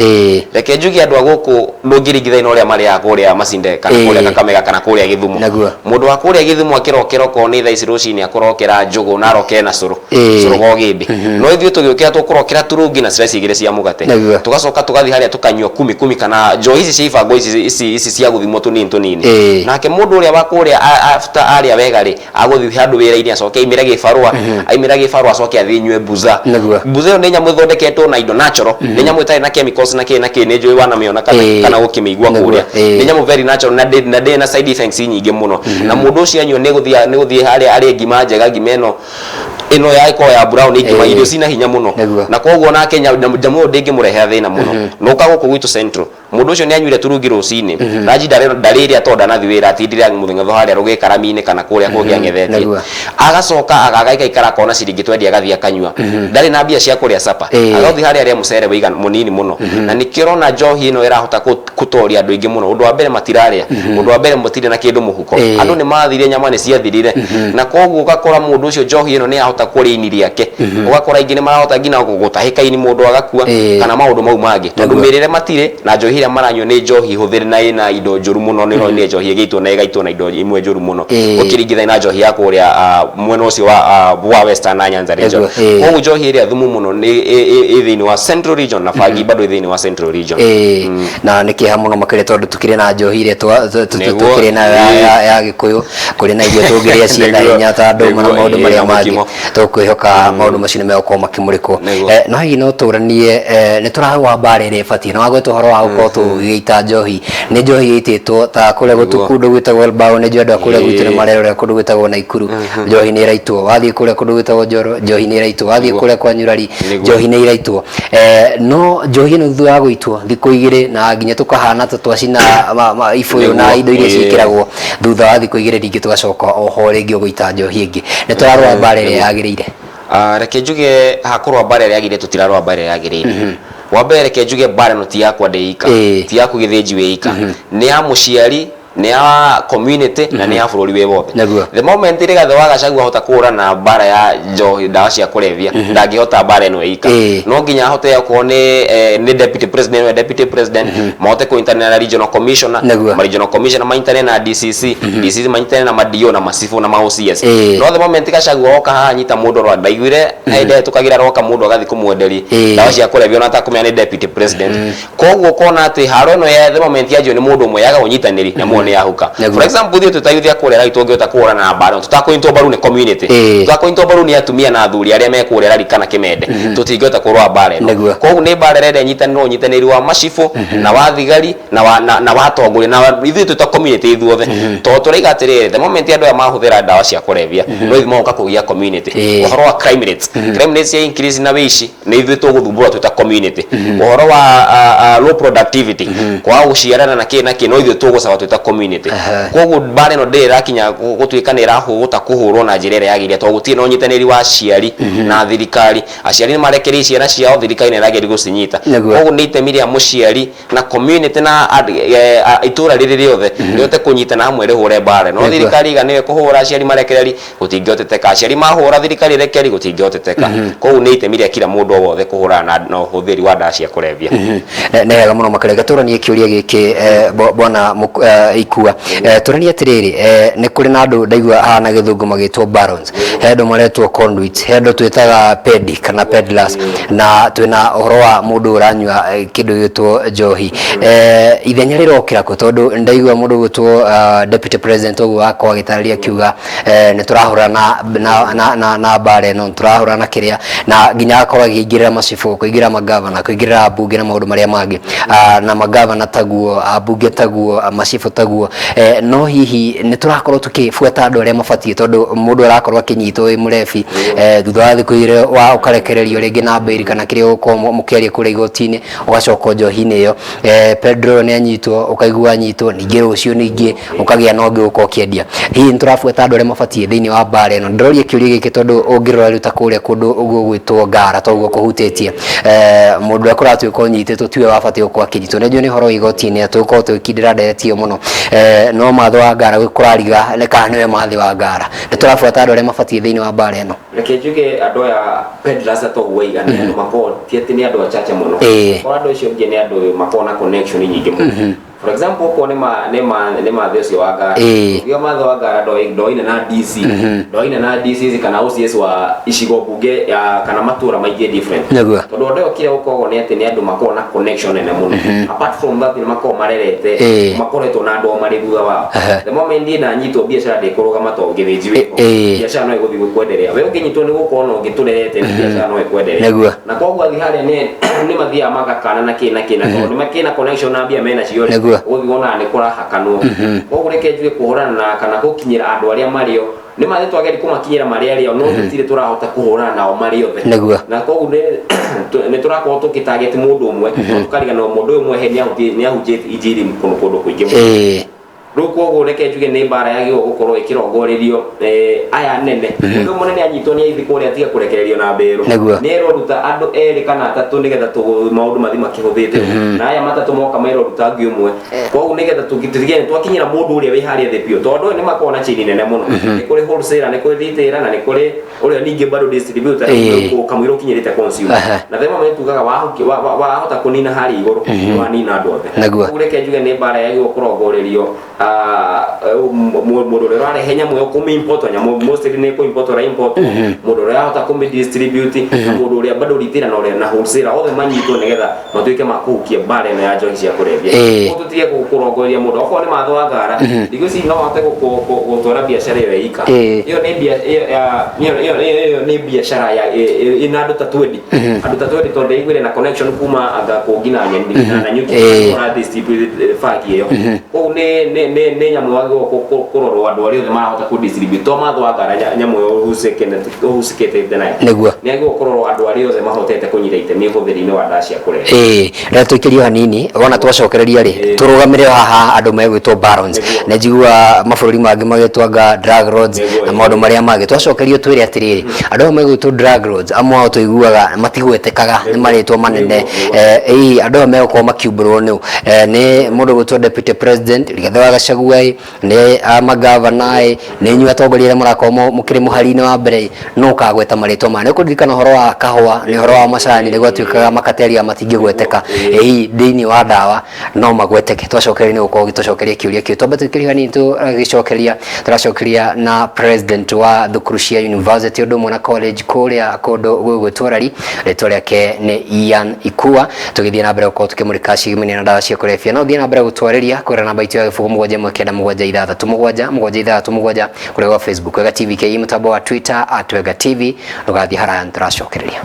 Reke njuge andũ a gũkũ ndũngĩringithania na ũrĩa marĩaga kũrĩa Masinde kana kũrĩa Kakamega kana kũrĩa Gĩthumo. Mũndũ wa kũrĩa Gĩthumo akĩrokera okorwo nĩ thaa ici rũcinĩ akũrokera njũgũ na arokere na cũrũ, cũrũ wa ũgĩmbĩ. No ithuĩ tũgĩũkĩra tũkũrokera turungi na slice igĩrĩ cia mũgate. Tũgacoka tũgathiĩ harĩa tũkanyua kumi kumi kana njohi ici cia ibango ici ici ici cia gũthimwo tũnini tũnini. Nake mũndũ ũrĩa wa kũrĩa after arĩa wega rĩ, agũthiĩ handũ wĩra-inĩ acoke aimĩre gĩbarũa, aimĩra gĩbarũa acoke athiĩ nyue mbuza. Mbuza ĩyo nĩ nyamũ ĩthondeketwo na indo natural, nĩ nyamũ ĩtarĩ na chemicals na kĩ na kĩ, nĩ njũĩ wanamĩona kana kana gũkĩmĩigua kũrĩa. Nĩ nyamũ very natural na ndĩ na ndĩrĩ na side effects nyingĩ mũno. Na mũndũ ũcio anyua nĩ gũthiĩ nĩ gũthiĩ harĩa arĩe ngima njega, ngima ĩno ĩno ya ĩkoragwo ya brown, nĩ ngima irio cina hinya mũno. Na koguo nake nyamũ ĩyo ndĩngĩmũrehera thĩna mũno. No ũka gũkũ gwitũ Central, mũndũ ũcio nĩ anyuire turungi rũcinĩ, ranji ndarĩrĩa tondũ ndanathiĩ wĩra, atindire mũtheng'etho harĩa rũgĩkarami-inĩ kana kũrĩa kũngĩ ang'ethetie. Agacoka agaikaikara akona ciringi twendi agathiĩ akanyua, ndarĩ na mbia cia kũrĩa supper, agathiĩ harĩa arĩe mũcere wĩigana mũnini mũno. Na nĩkĩo ũrona njohi ĩno ĩrahota gũtoria andũ aingĩ mũno. Ũndũ wa mbere matirarĩa, ũndũ wa mbere matirĩ na kĩndũ mũhuko, andũ nĩ mathire, nyama nĩ ciathirire, na koguo ũgakora mũndũ ũcio njohi ĩno nĩ yahota kũrĩa ini rĩake. Ũgakora aingĩ nĩ marahota nginya gũtahĩka ini mũndũ agakua kana maũndũ mau mangĩ, tondũ mĩrĩre matirĩ na njohi ĩrĩa maranyua nĩ njohi hũthĩre na ĩna indo njũru mũno. Nĩ nĩ njohi ĩgĩitwo na ĩgaitwo na indo imwe njũru mũno ũkĩringithania na njohi ya kũrĩa mwena ũcio wa Western na Nyanza region. Koguo njohi ĩrĩa thumu mũno nĩ ĩ thĩinĩ wa Central region na bangi bado ĩ thĩinĩ wa Central region. Na nĩ kĩeha mũno makĩria tondũ tũkĩrĩ na njohi ĩrĩa tũkĩrĩ nayo ya Gĩkũyũ, kũrĩ na irio tũngĩrĩa ciĩna hinya ta ndũma na maũndũ marĩa mangĩ. Tũkwĩhoka maũndũ macio nĩ megũkorwo makĩmũrĩkwo. No hihi no tũranie nĩ tũrarũa mbara ĩrĩa ĩbatiĩ? Na wagweta ũhoro wa gũkorwo tũgĩita njohi, nĩ njohi ĩitĩtwo ta kũrĩa kũndũ gwĩtagwo Elbao, nĩ njũĩ andũ a kũrĩa gwitũ nĩ marerorera kũndũ gwĩtagwo Naikuru, njohi nĩ ĩraitwo. Wathiĩ kũrĩa kũndũ gwĩtagwo Njoro, njohi nĩ ĩraitwo. Wathiĩ kũrĩa kwa Nyurari, njohi nĩ ĩraitwo. No njohi ĩno thutha wa gũitwo thikũ igĩrĩ na nginya tũkahana ta twacina ibũyũ na indo iria ciĩkĩragwo, thutha wa thikũ igĩrĩ rĩngĩ tũgacoka oho rĩngĩ ũgũita njohi ĩngĩ. Nĩ tũrarũa mbara ĩrĩa yagĩrĩire? Reke njuge hakũrũa mbara ĩrĩa yagĩrĩire, tũtirarũa mbara ĩrĩa yagĩrĩire. Wa mbere reke njuge mbara ĩno ti yakwa ndĩ ika, ti yaku Gĩthĩnji wĩ ika, nĩ ya mũciari, nĩ ya community na nĩ ya bũrũri wĩ wothe. The moment Rigathĩ wa Gachagua ahota kũhũrana mbara ya njohi, ndawa cia kũrebia, ndangĩhota mbara ĩno ĩ ika. No nginya ahote okorwo nĩ nĩ deputy president, we deputy president mahote kũnyitanĩra na regional commissioner, ma regional commissioner manyitanĩre na DCC, DCC manyitanĩre na ma DO na macibũ na ma OCS. No the moment Gachagua oka haha anyita mũndũ rwa ndaiguire hĩndĩ ĩrĩa roka mũndũ agathiĩ kũmwenderia ndawa cia kũrebia ona atakũmenya nĩ deputy president. Koguo ũkona atĩ haro ĩno ya the moment yanjio nĩ mũndũ ũmwe yaga ũnyitanĩri nyamũ ĩyo nĩ yahuka. For example, ithuĩ twĩ ta youth a kũrĩa rari tũngĩhota kũhũrana na mbara ĩno tũtakũnyitwo mbaru nĩ community, tũtakũnyitwo mbaru nĩ atumia na athuri arĩa me kũrĩa rari kana kĩmende, tũtingĩhota kũrũa mbara ĩno. Koguo nĩ mbara ĩrenda ĩnyitanĩrwo, ũnyitanĩri wa macibũ na wa thigari na wa na wa atongoria na ithuĩ twĩ ta community ithuothe, tondũ tũraiga atĩrĩrĩ, the moment andũ aya mahũthĩra ndawa cia kũrebia no ithuĩ magoka kũgia community. Ũhoro wa crime rates, crime rates ya increase na wĩici, nĩ ithuĩ tũgũthumbũra twĩ ta community. Ũhoro wa low productivity, kwaga gũciarana na kĩ na kĩ, no ithuĩ tũgũcaba twĩ ta Community. Koguo mbara ĩno ndĩrĩ ĩrakinya gũtuĩka nĩ ĩrahũgũta kũhũrwo na njĩra ĩrĩa yagĩrĩire, tondũ gũtirĩ na ũnyitanĩri wa aciari na thirikari. Aciari nĩ marekereirie ciana ciao, thirikari nĩ ĩrageria gũcinyita. Koguo nĩ itemi rĩa mũciari na community na itũra rĩrĩ rĩothe rĩhote kũnyitana hamwe rĩhũre mbara. No thirikari iga nĩyo ĩkũhũra, aciari marekereri, gũtingĩhoteteka. Aciari mahũra, thirikari ĩrekeri, gũtingĩhoteteka. Koguo nĩ itemi rĩa kila mũndũ o wothe kũhũrana na ũhũthĩri wa ndawa cia kũrebia. Nĩ wega mũno makĩria. Reke tũranie kĩũria gĩkĩ, bwana Ikua. Tũranie atĩrĩrĩ, nĩ kũrĩ na andũ ndaigua haha na gĩthũngũ magĩtwo barons, he andũ maretwo conduits, he andũ twĩtaga pedi kana peddlers, na twĩna ũhoro wa mũndũ ũranyua kĩndũ gĩgwĩtwo njohi. Ithenya rĩrokĩra kũ? Tondũ ndaigua mũndũ ũgwĩtwo deputy president ũguo wakwa agĩtarĩria akiuga nĩ tũrahũrana na mbara ĩno, nĩ tũrahũrana na kĩrĩa, na nginya agakorwo agĩingĩrĩra macibũ, kũingĩrĩra magavana, kũingĩrĩra ambunge na maũndũ marĩa mangĩ. Na magavana taguo, ambunge taguo, macibũ taguo. No hihi nĩ tũrakorwo tũkĩbuata andũ arĩa mabatiĩ? Tondũ mũndũ arakorwo akĩnyitwo wĩ mũrebi, thutha wa thikũ igĩrĩ wa ũkarekererio rĩngĩ na bail kana kĩrĩa ũgũkorwo mũkĩaria kũrĩa igoti-inĩ, ũgacoka njohi-inĩ ĩyo. Pedro nĩ anyitwo, ũkaigua anyitwo ningĩ, rũciũ ningĩ ũkagĩa na ũngĩ ũka ũkĩendia. Hihi nĩ tũrabuata andũ arĩa mabatiĩ thĩinĩ wa mbara ĩno? Ndĩroria kĩũria gĩkĩ tondũ ũngĩrora rĩu ta kũrĩa kũndũ ũguo gwĩtwo Ngara, toguo kũhutĩtie mũndũ ũrĩa kũratuĩka ũnyitĩtwo tiwe wabatiĩ gũkorwo akĩnyitwo. Nĩ njũĩ nĩ ũhoro wa igoti-inĩ, tũgũkorwo tũgĩkindĩra ndereti ĩyo mũno, no Mathĩ wa Ngara kũrariga nĩ kana nĩwe Mathĩ wa Ngara. Nĩ tũrabuata andũ arĩa mabatiĩ thĩinĩ wa mbara ĩno? Reke njuge andũ aya peddlers ta ũguo waiga nĩ andũ makoragwo ti atĩ nĩ andũ achache mũno. Korwo andũ acio aingĩ nĩ andũ makoragwo na connection nyingĩ mũno. For example, okorwo nĩ ma nĩ ma nĩ Mathĩ ũcio wa Ngara, ũngĩuga Mathĩ wa Ngara ndoaine na DC, ndoaine na DCs kana OCS wa icigo mbunge ya kana matũra maingĩ different. Tondũ andũ ayo kĩrĩa gũkoragwo nĩ atĩ nĩ andũ makoragwo na connection nene mũno. Apart from that, nĩ makoragwo marerete, makoretwo na andũ o marĩ thutha wao. The moment niĩ ndanyitwo, biacara ndĩkũrũgama tondũ gĩthĩnji wĩho. Biacara no ĩgũthiĩ gwĩkwenderea. We ũngĩnyitwo nĩ gũkorwo na ũngĩ tũrerete, biacara no ĩkwenderea. Na koguo athiĩ harĩa nĩ mathiaga magakana na kĩ na kĩ, na tondũ nĩ makĩna connection na mbia mena cio rĩ, ũgũthiĩ wonaga nĩ kũrahakanwo. Koguo reke njuge kũhũrana na kana gũkinyĩra andũ arĩa marĩ o nĩ mathĩ twageri kũmakinyĩra marĩ arĩa o, no tũtirĩ tũrahota kũhũrana nao marĩ othe. Na koguo nĩ tũrakorwo tũgĩ target mũndũ ũmwe, no tũkariganĩrwo mũndũ ũyũ mwehe nĩ ahunjĩtie injiri kũndũ kũingĩ mũno. Rĩu koguo reke njuge nĩ mbara yagĩrĩirwo gũkorwo ĩkĩrongorerio aya nene. Mũndũ mũnene anyitwo nĩ aithi kũrĩa atige kũrekererio na mbĩrũ. Nĩ erwo ruta andũ erĩ kana atatũ nĩgetha maũndũ mathiĩ makĩhũthĩte. Na aya matatũ moka merwo ruta angĩ ũmwe. Koguo nĩgetha tũtige twakinyĩra mũndũ ũrĩa wĩ harĩa thĩ biũ, tondũ andũ aya nĩ makoragwo na chain nene mũno. Nĩ kũrĩ wholesaler, nĩ kũrĩ retailer, na nĩ kũrĩ ũrĩa ningĩ bado distributor, kamũira ũkinyĩrĩte consumer. Na the moment tugaga wahota kũnina harĩa igũrũ, wanina andũ othe. Koguo reke njuge nĩ mbara yagĩrĩirwo kũrongorerio mũndũ ũrĩa ũrarehe nyamũ ĩyo, kũmĩ-import nyamũ, mostly nĩ kũ-import ũra import, mũndũ ũrĩa ũrahota kũmĩ-distribute, na mũndũ ũrĩa bado retailer na ũrĩa na wholesaler, othe manyitwo nĩgetha matuĩke ma kũhukia mbara ĩno ya njohi cia kũrebia. Koguo tũtige kũrongoreria mũndũ okorwo nĩ Mathĩ wa Ngara, ndigwĩciria no ahote gũtwara biacara ĩyo ĩika. Ĩyo nĩ ĩyo nĩ biacara ya ĩna andũ ta 20, andũ ta 20, tondũ ndaiguire na connection kuma anga kũngi na Nyeni na Nanyuki ũra distribute bangi ĩyo. Koguo nĩ nyamũ wagĩrĩirwo kũrorwo andũ arĩa othe marahota kũ distribute to Mathĩ wa Ngara nyamũ ĩyo ũhucĩkĩte nayo. Nĩ agĩrĩirwo kũrorwo andũ arĩa othe mahotete kũnyita itemi ũhũthĩri-inĩ wa ndawa cia kũrebia. Reke tũikĩrie hanini, wona twacokereria rĩ, tũrũgamĩre haha andũ megwĩtwo barons. Nĩ njiguaga mabũrũri mangĩ magĩtwo anga drug lords na maũndũ marĩa mangĩ. Twacokerio twĩre atĩrĩrĩ, andũ aya megwĩtwo drug lords, amwe ao tũiguaga matigwetekaga nĩ marĩtwa manene. Hihi andũ aya megũkorwo makiumbũrwo nũ? Nĩ mũndũ ũgwĩtwo deputy president Rigathĩ wa Gachagua ĩ, nĩ magavana ĩ, nĩ inyuĩ atongoria arĩa mũrakorwo mũkĩrĩ mũhari-inĩ wa mbere ĩ, no ũkagweta marĩtwa maya? Nĩ ũkũririkana ũhoro wa kahũa, nĩ ũhoro wa macani, nĩ gwatuĩkaga makateria matingĩgweteka. Ĩ hihi thĩinĩ wa ndawa no magweteke? Twacokereria nĩ ũgũkorwo ũgĩtũcokeria kĩũria kĩu. Twambe tũikĩrie hanini, tũgĩcokeria tũracokeria na president wa thukuru cia university ũndũ ũmwe na college kũrĩa kũndũ gũgwĩtwo Rari, rĩtwa rĩake nĩ Ian Ikua. Tũgĩthiĩ na mbere gũkorwo tũkĩmũrĩka ciĩgĩmania na ndawa cia kũrebia, no ũthiĩ na mbere gũtwarĩria kũgerera namba itũ ya 0719767 767 kũrĩa gwa Facebook Wega TV KE, mũtambo wa Twitter @WegaTV. Ndũgathiĩ haraya, nĩtũracokereria.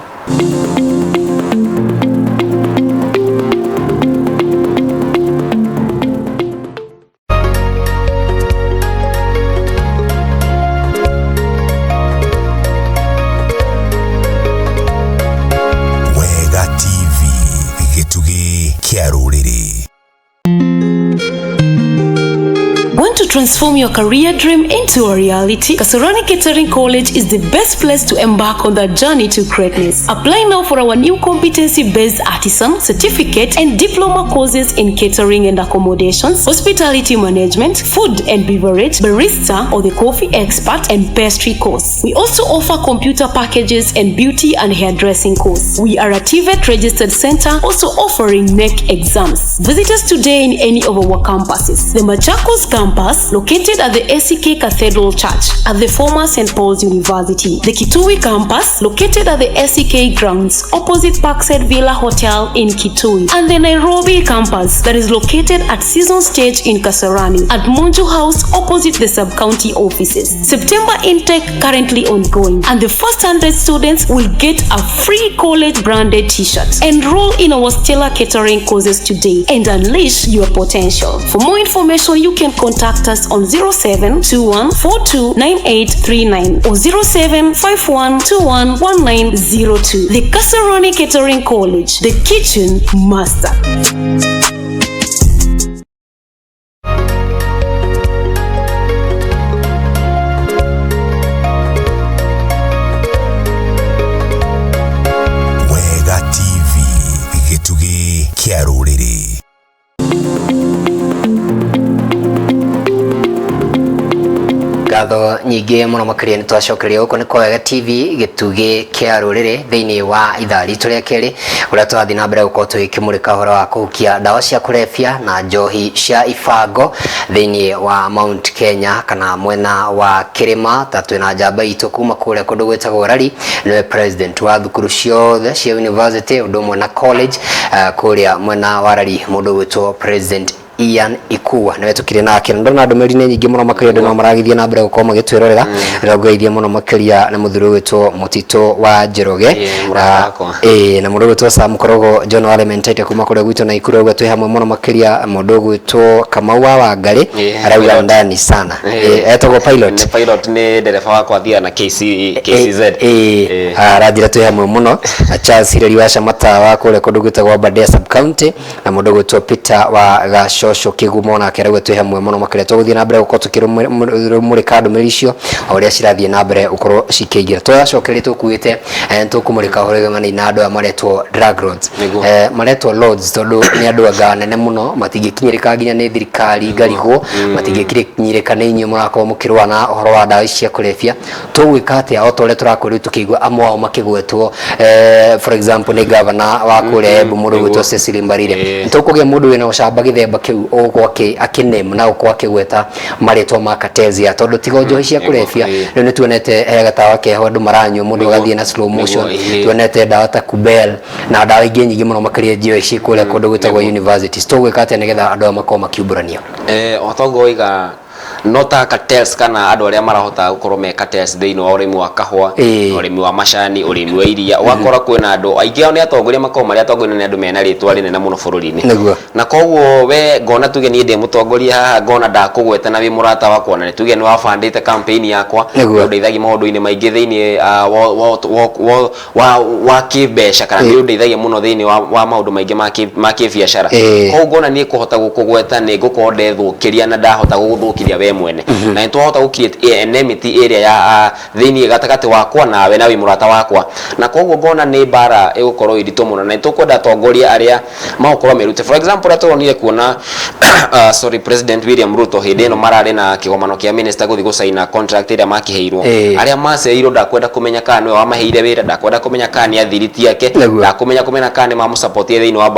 Wega TV, gĩtugĩ kĩa rũrĩrĩ. transform your career dream into a reality? Kasarani Catering College is the best place to embark on that journey to greatness. Apply now for our new competency-based artisan certificate and diploma courses in catering and accommodations, hospitality management, food and beverage, barista or the coffee expert, and pastry course. We also offer computer packages and beauty and hairdressing course. We are a TVET registered center, also offering NEC exams. Visit us today in any of our campuses. The Machakos campus, located at the ACK Cathedral Church at the former St. Paul's University. The Kitui campus, located at the ACK grounds opposite Parkside Villa Hotel in Kitui. And the Nairobi campus, that is located at Season Stage in Kasarani at Monju House opposite the sub-county offices. September intake currently ongoing, and the first 100 students will get a free college branded t-shirt. Enroll in our Stellar Catering courses today and unleash your potential. For more information, you can contact us on 0721429839 or 0751211902. The Kasarani Catering College, the kitchen master. Wega TV, gĩtugĩ kĩa rũrĩrĩ. Ngatho nyingĩ mũno makĩria nĩ twacokeria gũkũ nĩ kwa Wega TV, gĩtugĩ kĩa rũrĩrĩ, thĩinĩ wa ithaa ritũ rĩa kerĩ, ũrĩa tũrathiĩ na mbere gũkorwo tũgĩkĩmũrĩka ũhoro wa kũhukia ndawa cia kũrebia na njohi cia ibango thĩinĩ wa Mount Kenya kana mwena wa kĩrĩma. Ta twĩna njamba itũ kuma kũrĩa kũndũ gwĩtagwo Rari, nĩwe president wa thukuru ciothe cia university ũndũ ũmwe na college kũrĩa mwena wa Rari, mũndũ ũgwĩtwo President Ian Ikua nĩwe tũkĩrĩ nake. Na ndona ndũmĩrĩri nĩ nyingĩ mũno makĩria, andũ no maragĩthiĩ na mbere gũkorwo magĩtwĩrorera. Ndĩrongoreirie mũno makĩria nĩ mũthuri ũgwĩtwo Mũtitũ wa Njoroge. Ĩĩ, mũrata wakwa. Ĩĩ, na mũndũ ũgwĩtwo Sam Korogo John wa Elementaita kuma kũrĩa gwitũ na Ikuru, auga twĩ hamwe mũno makĩria. Mũndũ ũgwĩtwo Kamau wa Wangarĩ arauga pilot. Ndani sana. Ĩĩ, etagwo pilot. Nĩ pilot, nĩ ndereba wakwa, athiaga na KC, KCZ. Ĩĩ, aranjĩra twĩ hamwe mũno. Na Charles Ireri wa Camata wa kũrĩa kũndũ gwĩtagwo Aberdare sub county, na mũndũ ũgwĩtwo Peter wa Gacocũ Kĩgumo nake arauga twĩ hamwe mũno makĩria. Tũgũthiĩ na mbere gũkorwo tũkĩrũmũrĩka ndũmĩrĩri icio o ũrĩa cirathiĩ na mbere gũkorwo cikĩingĩra. Twacokeria tũkuĩte tũkũmũrĩka ũhoro wĩganaine na andũ aya maretwo drug lords. Nĩguo. Maretwo lords tondũ nĩ andũ anga nene mũno, matingĩkinyĩrĩka nginya nĩ thirikari ngarigwo, matingĩkinyĩrĩka nĩ inyuĩ mũrakorwo mũkĩrũa na ũhoro wa ndawa ici cia kũrebia. Tũgwĩka atĩa o ta ũrĩa tũrakorwo tũkĩigua amwe ao makĩgwetwo, for example nĩ gavana wa kũrĩa Embu, mũndũ ũgwĩtwo Cecily Mbarire? Nĩtũkũgĩa mũndũ wĩna ũcamba gĩthemba kĩu ũgũkorwo akĩname na gũkorwo akĩgweta marĩtwa ma Katesia, tondũ tiga njohi cia kũrebia, rĩu nĩtuonete he gatawa keho andũ maranyua, mũndũ agathiĩ na slow motion. Tuonete ndawa ta Kubel na ndawa ingĩ nyingĩ mũno makĩria njioĩ ci kũrĩa kũndũ gwĩtagwo universities. Tũgwĩka atĩa nĩgetha andũ aya makorwo makiumbũrania? O toguo waiga, no ta cartels kana andũ arĩa marahota gũkorwo me cartels thĩinĩ wa ũrĩmi wa kahũa, ũrĩmi wa macani, ũrĩmi wa iria, ũgakora kwĩna andũ aingĩ ao nĩ atongoria, makoragwo marĩ atongoria, nĩ andũ mena rĩtwa rĩnene mũno bũrũri-inĩ. Na koguo we ngona tuge niĩ ndĩ mũtongoria haha, ngona ndakũgweta na wĩ mũrata wakwa, na nĩ tuge nĩ wabandĩte campaign yakwa, nĩ ũndeithagia maũndũ-inĩ maingĩ thĩinĩ wa kĩmbeca, kana nĩ ũndeithagia mũno thĩinĩ wa maũndũ maingĩ ma kĩbiacara. Koguo ngona niĩ kũhota gũkũgweta nĩ ngũkorwo ndethũkĩria na ndahota gũgũthũkĩria we mwene, na nĩ twahota gũ create enmity ĩrĩa ya thĩinĩ gatagatĩ wakwa nawe, na wĩ mũrata wakwa, na koguo ngona nĩ mbara ĩgũkorwo ĩ nditũ mũno, na nĩ tũkwenda atongoria arĩa magũkorwo merute. For example, ũrĩa tũronire kuona sorry, President William Ruto hĩndĩ ĩno mararĩ na kĩgomano kĩa minister gũthiĩ gũcaina contract ĩrĩa makĩheirwo, arĩa macereirwo, ndakwenda kũmenya kana nĩwe wamaheire wĩra, ndakwenda kũmenya kana nĩ athiriti ake, ndakũmenya kũmenya kana nĩ mamũsupportie thĩinĩ wa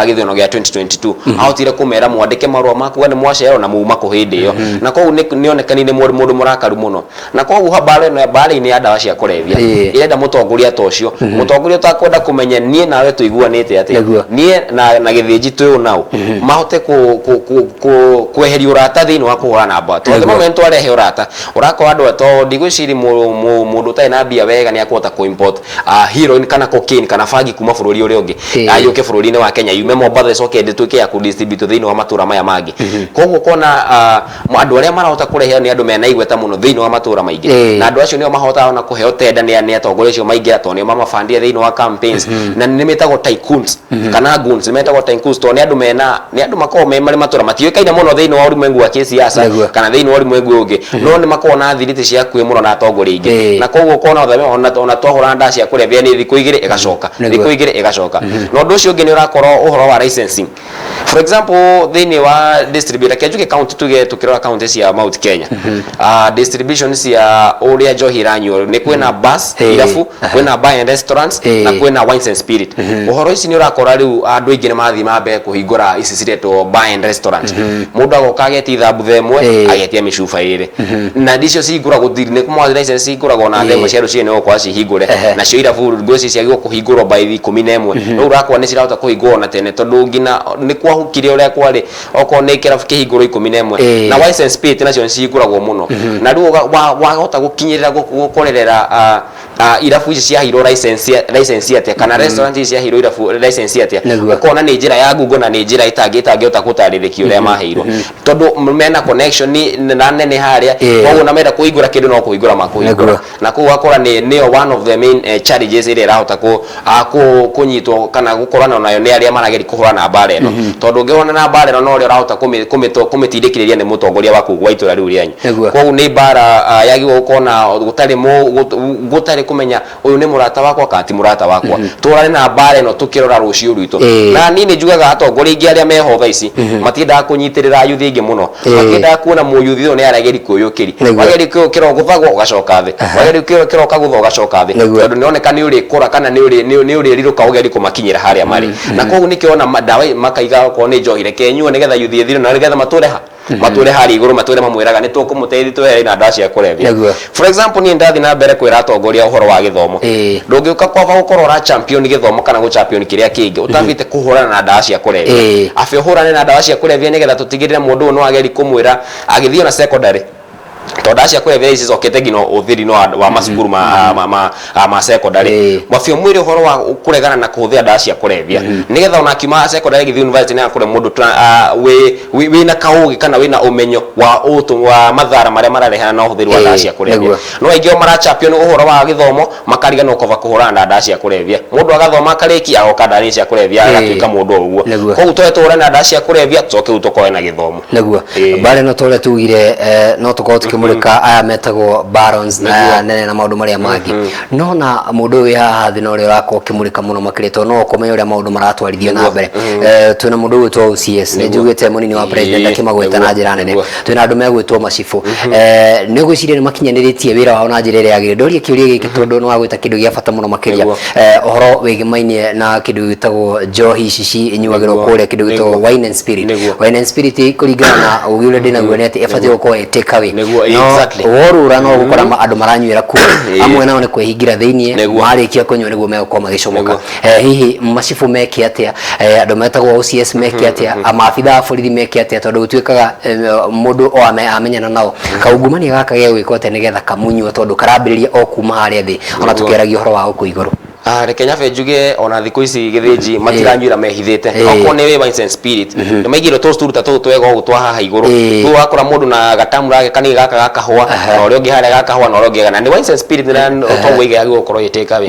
gĩthurano gĩa 2022. Ahotire kũmera mwandĩke marũa makuga nĩ mwacererwo na muma kũ hĩndĩ ĩyo, na koguo nĩ onekanire mũndũ mũrakaru mũno. Na koguo mbara ĩno, mbara-inĩ ya ndawa cia kũrebia, ĩrenda mũtongoria ta ũcio, mũtongoria ũtakwenda kũmenya niĩ nawe tũiguanĩte atĩa, niĩ na gĩthĩnji twĩ ũ nao mahote kweheria ũrata thĩinĩ wa kũhũrana mba, tondũ the moment warehe ũrata, ũrakora andũ to ndigwĩciria mũndũ ũtarĩ na mbia wega nĩ akũhota kũ import heroin kana cocaine kana bangi kuma bũrũri ũrĩa ũngĩ, yũke bũrũri-inĩ wa Kenya, yume Mombasa, ĩcoke ĩtuĩke ya kũdistribute thĩinĩ wa matũra maya mangĩ. Koguo kona andũ arĩa marahota kũrehe nĩ andũ mena igweta mũno thĩinĩ wa matũra maingĩ, na andũ acio nĩo mahotaga ona kũheo tenda nĩ atongoria acio maingĩra, tondũ nĩo mamabandire thĩinĩ wa campaigns, na nĩ metagwo tycoons kana goons. Nĩ metagwo tycoons tondũ nĩ andũ mena, nĩ andũ makoragwo makoragwo me marĩ matũra matiũĩkaine mũno thĩinĩ wa ũrimwengu wa kĩsiasa kana thĩinĩ wa ũrimwengu ũyũ ũngĩ, no nĩ makoragwo na thiriti cia hakuhĩ mũno na atongoria aingĩ. Na koguo ũkona ona twahũrana ndawa cia kũrebia nĩ thikũ igĩrĩ ĩgacoka, thikũ igĩrĩ ĩgacoka. Na ũndũ ũcio ũngĩ nĩ ũrakorwo ũhoro wa licensing. For example, thĩinĩ wa distributor, reke njuge county, tuge tukĩrora county cia Mount Kenya, distribution cia ũrĩa njohi ĩranyuo nĩ kwĩna bars, irabu, kwĩna bar and restaurants, na kwĩna wines and spirit. Ũhoro ici nĩ ũrakora rĩu andũ aingĩ nĩ marathiĩ na mbere kũhingũra ici ciretwo bar and restaurant. Mũndũ agoka agetia ithambutha ĩmwe, agetia mĩcuba ĩrĩ, na icio cihingũragwo nĩ kũmwa license cihingũragwo na thaa ĩmwe cia rũcinĩ nĩ ũgũkora cihingũre. Nacio irabu ngwĩciria ciagĩrĩirwo kũhingũrwo by 11. Rĩu ũrakora nĩ cirahota kũhingũrwo na tene, tondũ nginya nĩ kwahukire ũrĩa kwarĩ, okorwo nĩ kĩrabu kĩhingũrwo 11. Na wines and spirit nacio nĩ cihingũragwo mũno, na rĩu wahota gũkinyĩrĩra gũkorerera irabu ici ciaheirwo license atĩa, kana restaurant ici ciaheirwo irabu license atĩa. Ũkona nĩ njĩra ya ngungo na nĩ njĩra ĩtangĩhota gũtarĩrĩkio ũrĩa maheirwo, tondũ mena connection na nene harĩa. Koguo na menda kũhingũra kĩndũ no kũhingũra makũhingũra. Na koguo ũgakora nĩyo one of the main challenges ĩrĩa ĩrahota kũnyitwo kana gũkorana nayo nĩ arĩa marageria kũhũrana na mbara ĩno, tondũ ũngĩhũrana na mbara ĩno no ũrĩa ũrahota kũmĩtindĩkĩrĩria nĩ mũtongoria waku wa itũra rĩu rĩanyu. Koguo nĩ mbara yagĩrĩirwo gũkorwo na gũtarĩ kũmenya ũyũ nĩ mũrata wakwa kana ti mũrata wakwa. Tũhũrane na mbara ĩno tũkĩrora rũciũ rwitũ. Na niĩ nĩ njugaga atongoria aingĩ arĩa meho thaa ici matiendaga kũnyitĩrĩra ayuthi aingĩ mũno. Matiendaga kuona mũyuthi ũyũ nĩ arageria kwĩyũkĩria. Wageria kwĩyũkĩra ũgũthagwo ũgacoka thĩ, wageria kwĩyũkĩra ũkagũthwo ũgacoka thĩ, tondũ nĩ oneka nĩ ũrĩkũra kana nĩ ũrĩrirũka ũgerie kũmakinyĩra harĩa marĩ. Na koguo nĩkĩo ona ndawa makaiga okorwo nĩ njohi, reke ĩnyuo nĩgetha yuthi ĩthire na nĩgetha matũre ha matũre harĩa igũrũ, matũre mamwĩraga nĩ tũkũmũteithia twehere na ndawa cia kũrebia. For example, niĩ ndathiĩ na mbere kwĩra atongoria ũhoro wa gĩthomo. Ndũngĩũka kwamba gũkorwo ũra champion gĩthomo kana gũ champion kĩrĩa kĩngĩ ũtambĩte kũhũrana na ndawa cia kũrebia. Abe ũhũrane na ndawa cia kũrebia nĩgetha tũtigĩrĩre mũndũ ũyũ no ageri kũmwĩra agĩthiĩ ona secondary, tondũ ndawa cia kũrebia ici cicokete nginya ũthĩri-inĩ wa macukuru ma secondary. Mabio mwĩrĩ ũhoro wa kũregana na kũhũthĩra ndawa cia kũrebia nĩgetha ona akiuma secondary agĩthiĩ university nĩ akũre mũndũ wĩna kaũgĩ kana wĩna ũmenyo wa ũtũ wa mathara marĩa mararehana na ũhũthĩri wa ndawa cia kũrebia. No aingĩ o mara champion ũhoro wa gĩthomo, makariganĩrwo kwamba kũhũrana na ndawa cia kũrebia. Mũndũ agathoma akarĩkia, agoka ndawa cia kũrebia, agatuĩka mũndũ o ũguo. Koguo tũre tũhũrane na ndawa cia kũrebia, tũcoke rĩu tũkorwe na gĩthomo. Mbara ĩno tũrĩa tugire no tũkorwo tũkĩmũrĩka aya metagwo barons na aya nene na maũndũ marĩa mangĩ, no na mũndũ ũyũ wĩ haha thĩ na ũrĩa ũrakorwo ũkĩmũrĩka mũno makĩria, tondũ no ũkũmenya ũrĩa maũndũ maratwarithio na mbere. Twĩna mũndũ ũgwĩtwo OCS, nĩ njugĩte mũnini wa president akĩmagweta na njĩra nene. Twĩna andũ megwĩtwo macibũ. Nĩ ũgwĩciria nĩ makinyanĩrĩtie wĩra wao na njĩra ĩrĩa yagĩrĩire? Ndoria kĩũria gĩkĩ tondũ nĩ wagwĩta kĩndũ gĩa bata mũno makĩria, ũhoro wĩgĩmainie na kĩndũ gĩtagwo njohi ici cinyuagĩrwo kũrĩa, kĩndũ gĩtagwo wine and spirit. Wine and spirit, kũringana na ũgĩ ũrĩa ndĩnaguo, nĩ atĩ ĩbatiĩ gũkorwo ĩ take away. No worũra no ũgũkora andũ maranyuĩra kuo, amwe nao nĩ kwĩhingĩra thĩiniĩ. Marĩkia kũnyua nĩguo megũkorwo magĩcomoka. Hihi macibũ meke atĩa? Andũ metagwo OCS meke atĩa? Maabitha a borithi meke atĩa? Tondũ gũtuĩkaga mũndũ o amenyana nao. Kaungumania gaka gegwĩkwo atĩa nĩgetha kamunywo, tondũ karambĩrĩria o kuma harĩa thĩ ona tũkĩaragia ũhoro wa gũkũ igũrũ? Reke nyabe njuge ona thikũ ici gĩthĩnji matiranyuĩra mehithĩte. Okorwo nĩ wines and spirit, nĩ maigĩrwo tũcuturu ta tũtũ twega ũguo twa haha igũrũ. Rĩu ũgakora mũndũ na gatamura gake kanini gaka ga kahũa, na ũrĩa ũngĩ harĩa ga kahũa, na ũrĩa ũngĩ na nĩ wines and spirit, na toguo igagĩrĩirwo gũkorwo ĩ take away.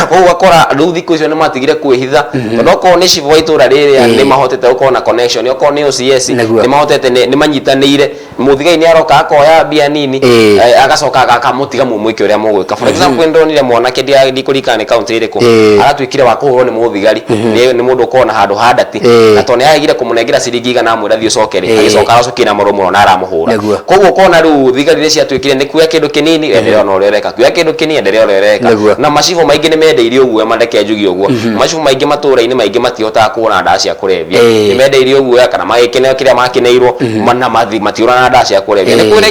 Koguo ũgakora rĩu thikũ icio nĩ matigire kwĩhitha, tondũ okorwo nĩ cibũ wa itũra rĩrĩa nĩ mahotete gũkorwo na connection, okorwo nĩ OCS nĩ mahotete, nĩ manyitanĩire. Mũthigari nĩ aroka akoya mbia nini, agacoka akamũtiga mũmwĩke ũrĩa mũgwĩka. For example, nĩ ndonire mwanake, ndikũririkana nĩ kaunti ĩrĩkũ, aratuĩkire wa kũhũrwo nĩ mũthigari, nĩ mũndũ ũkoragwo na handũ ha ndati, na tondũ nĩ aregire kũmũnengera ciringi 100 amwĩra thiĩ ũcoke rĩ, agĩcoka aracokire na marũrũ mũno na aramũhũra. Koguo ũkona rĩu thigari nĩ ciatuĩkire nĩ kuoya kĩndũ kĩnini, endelea ona ũrĩa ũreka, kuoya kĩndũ kĩnini, endelea ũrĩa ũreka. Na macibũ maingĩ nĩ mendeirio guoya, mareke njuge ũguo, macibũ maingĩ matũra-inĩ maingĩ matihotaga kũhũrana ndawa cia kũrebia. Nĩ mendeirio guoya kana magĩkĩneo kĩrĩa makĩneirwo na mathi matiũrana ndawa cia kũrebia. Nĩ kũrĩ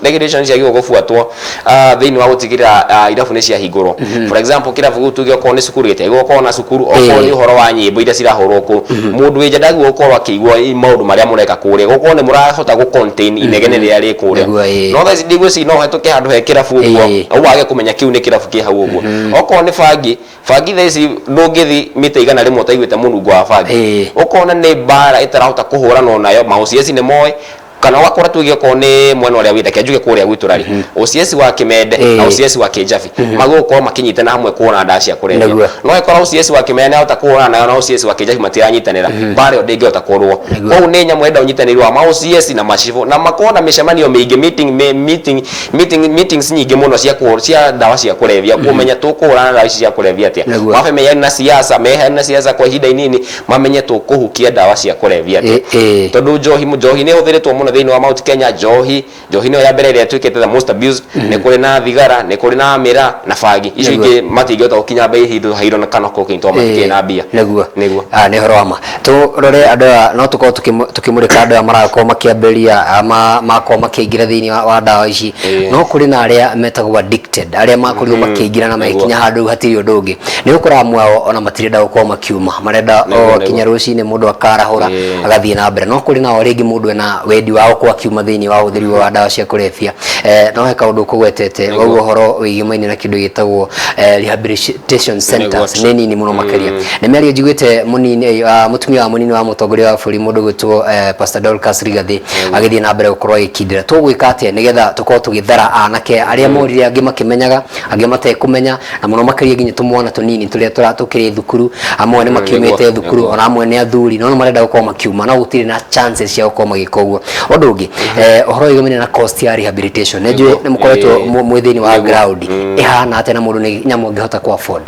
regulation ciagĩrĩirwo gũbuatwo thĩinĩ wa gũtigĩrĩra irabu nĩ ciahingũrwo. For example, kĩrabu gĩu tuge okorwo nĩ cukuru gĩtiagĩrĩirwo gũkorwo na cukuru, okorwo nĩ ũhoro wa nyĩmbo iria cirahũrwo kũu, mũndũ wĩ nja ndagĩrĩirwo gũkorwo akĩigua maũndũ marĩa mũreka kũrĩa, gũkorwo nĩ mũrahota gũ contain inegene rĩrĩa rĩ kũrĩa. No thaa ici ndigwĩciria no ũhetũke handũ he kĩrabu ũguo wage kũmenya kĩu nĩ kĩrabu kĩ hau ũguo. Okorwo nĩ bangi, bangi thaa ici ndũngĩthi mita 100 ũtaiguĩte mũnungo wa bangi. Ũkona nĩ mbara ĩtarahota kũhũranwo nayo. Ma OCS nĩ moĩ. Kana ũgakora tuge okorwo nĩ mwena ũrĩa wĩ, reke njuge kũrĩa gwitũ rari, OCS wa Kimende na OCS wa Kĩnjabi magũkorwo makĩnyitana hamwe kũhũrana ndawa cia kũrebia. No ĩkorwo OCS wa Kimende nĩahota kũhũrana nayo na OCS wa Kĩnjabi matiranyitanĩra, mbara ĩyo ndĩngĩhota kũrũo. Koguo nĩ nyamũ ĩrenda ũnyitanĩri wa ma OCS na macibũ na makorwo na mĩcemanio mĩingĩ, meeting, meeting, meeting, meetings nyingĩ mũno cia cia ndawa cia kũrebia, kũmenya tũkũhũrana na ndawa ici cia kũrebia atĩa. Mabe meyani na siasa, mehani na siasa kwa ihinda inini, mamenye tũkũhukia ndawa cia kũrebia atĩa. Tondũ njohi, njohi nĩ ĩhũthĩrĩtwo mũno thĩinĩ wa Mount Kenya. Njohi, njohi nĩyo ya mbere ĩrĩa ĩtuĩkĩte the most abused. Nĩ kũrĩ na thigara, nĩ kũrĩ na mĩraa na bangi. Icio ingĩ matingĩhota gũkinya bei hydro kana cocaine tondũ matikĩrĩ na mbia. Nĩguo. Ah, nĩ ũhoro wa ma. Tũrore andũ aya, no tũkorwo tũkĩmũrĩka andũ aya marakorwo makĩambĩrĩria, makorwo makĩingĩra thĩinĩ wa ndawa ici. No kũrĩ na arĩa metagwo addicted, arĩa makorirwo makĩingĩra na magĩkinya handũ rĩu hatirĩ ũndũ ũngĩ. Nĩ ũkoraga amwe ao ona matirenda gũkorwo makiuma, marenda o kinya rũcinĩ mũndũ akarahũra agathiĩ na mbere. No kũrĩ nao rĩngĩ mũndũ ena wendi wa gũkorwo akiuma thĩinĩ wa ũhũthĩri wa ndawa cia kũrebia. No he kaũndũ ũkũgwetete wauga ũhoro wĩgimaine na kĩndũ gĩtagwo rehabilitation centers, nĩ nini mũno makĩria. Nĩ mĩario njiguĩte mũnini, mũtumia wa mũnini wa mũtongoria wa bũrũri, mũndũ gwĩtwo Pastor Dorcas Rigathi, agĩthiĩ na mbere gũkorwo agĩkindĩra tũgwĩka atĩa nĩgetha tũkorwo tũgĩthara anake arĩa morire, angĩ makĩmenyaga, angĩ matekũmenya, na mũno makĩria nginya tũmwana tũnini tũrĩa tũkĩrĩ thukuru. Amwe nĩ makiumĩte thukuru, ona amwe nĩ athuri, no nĩ marenda gũkorwo makiuma, no gũtirĩ na chances cia gũkorwo magĩka ũguo. Ũndũ ũngĩ, ũhoro wĩgamaine na cost ya rehabilitation, nĩ njũĩ nĩ mũkoretwo mwĩ thĩinĩ wa ground, ĩhana atĩa na mũndũ nĩ nyamũ angĩhota ku afford?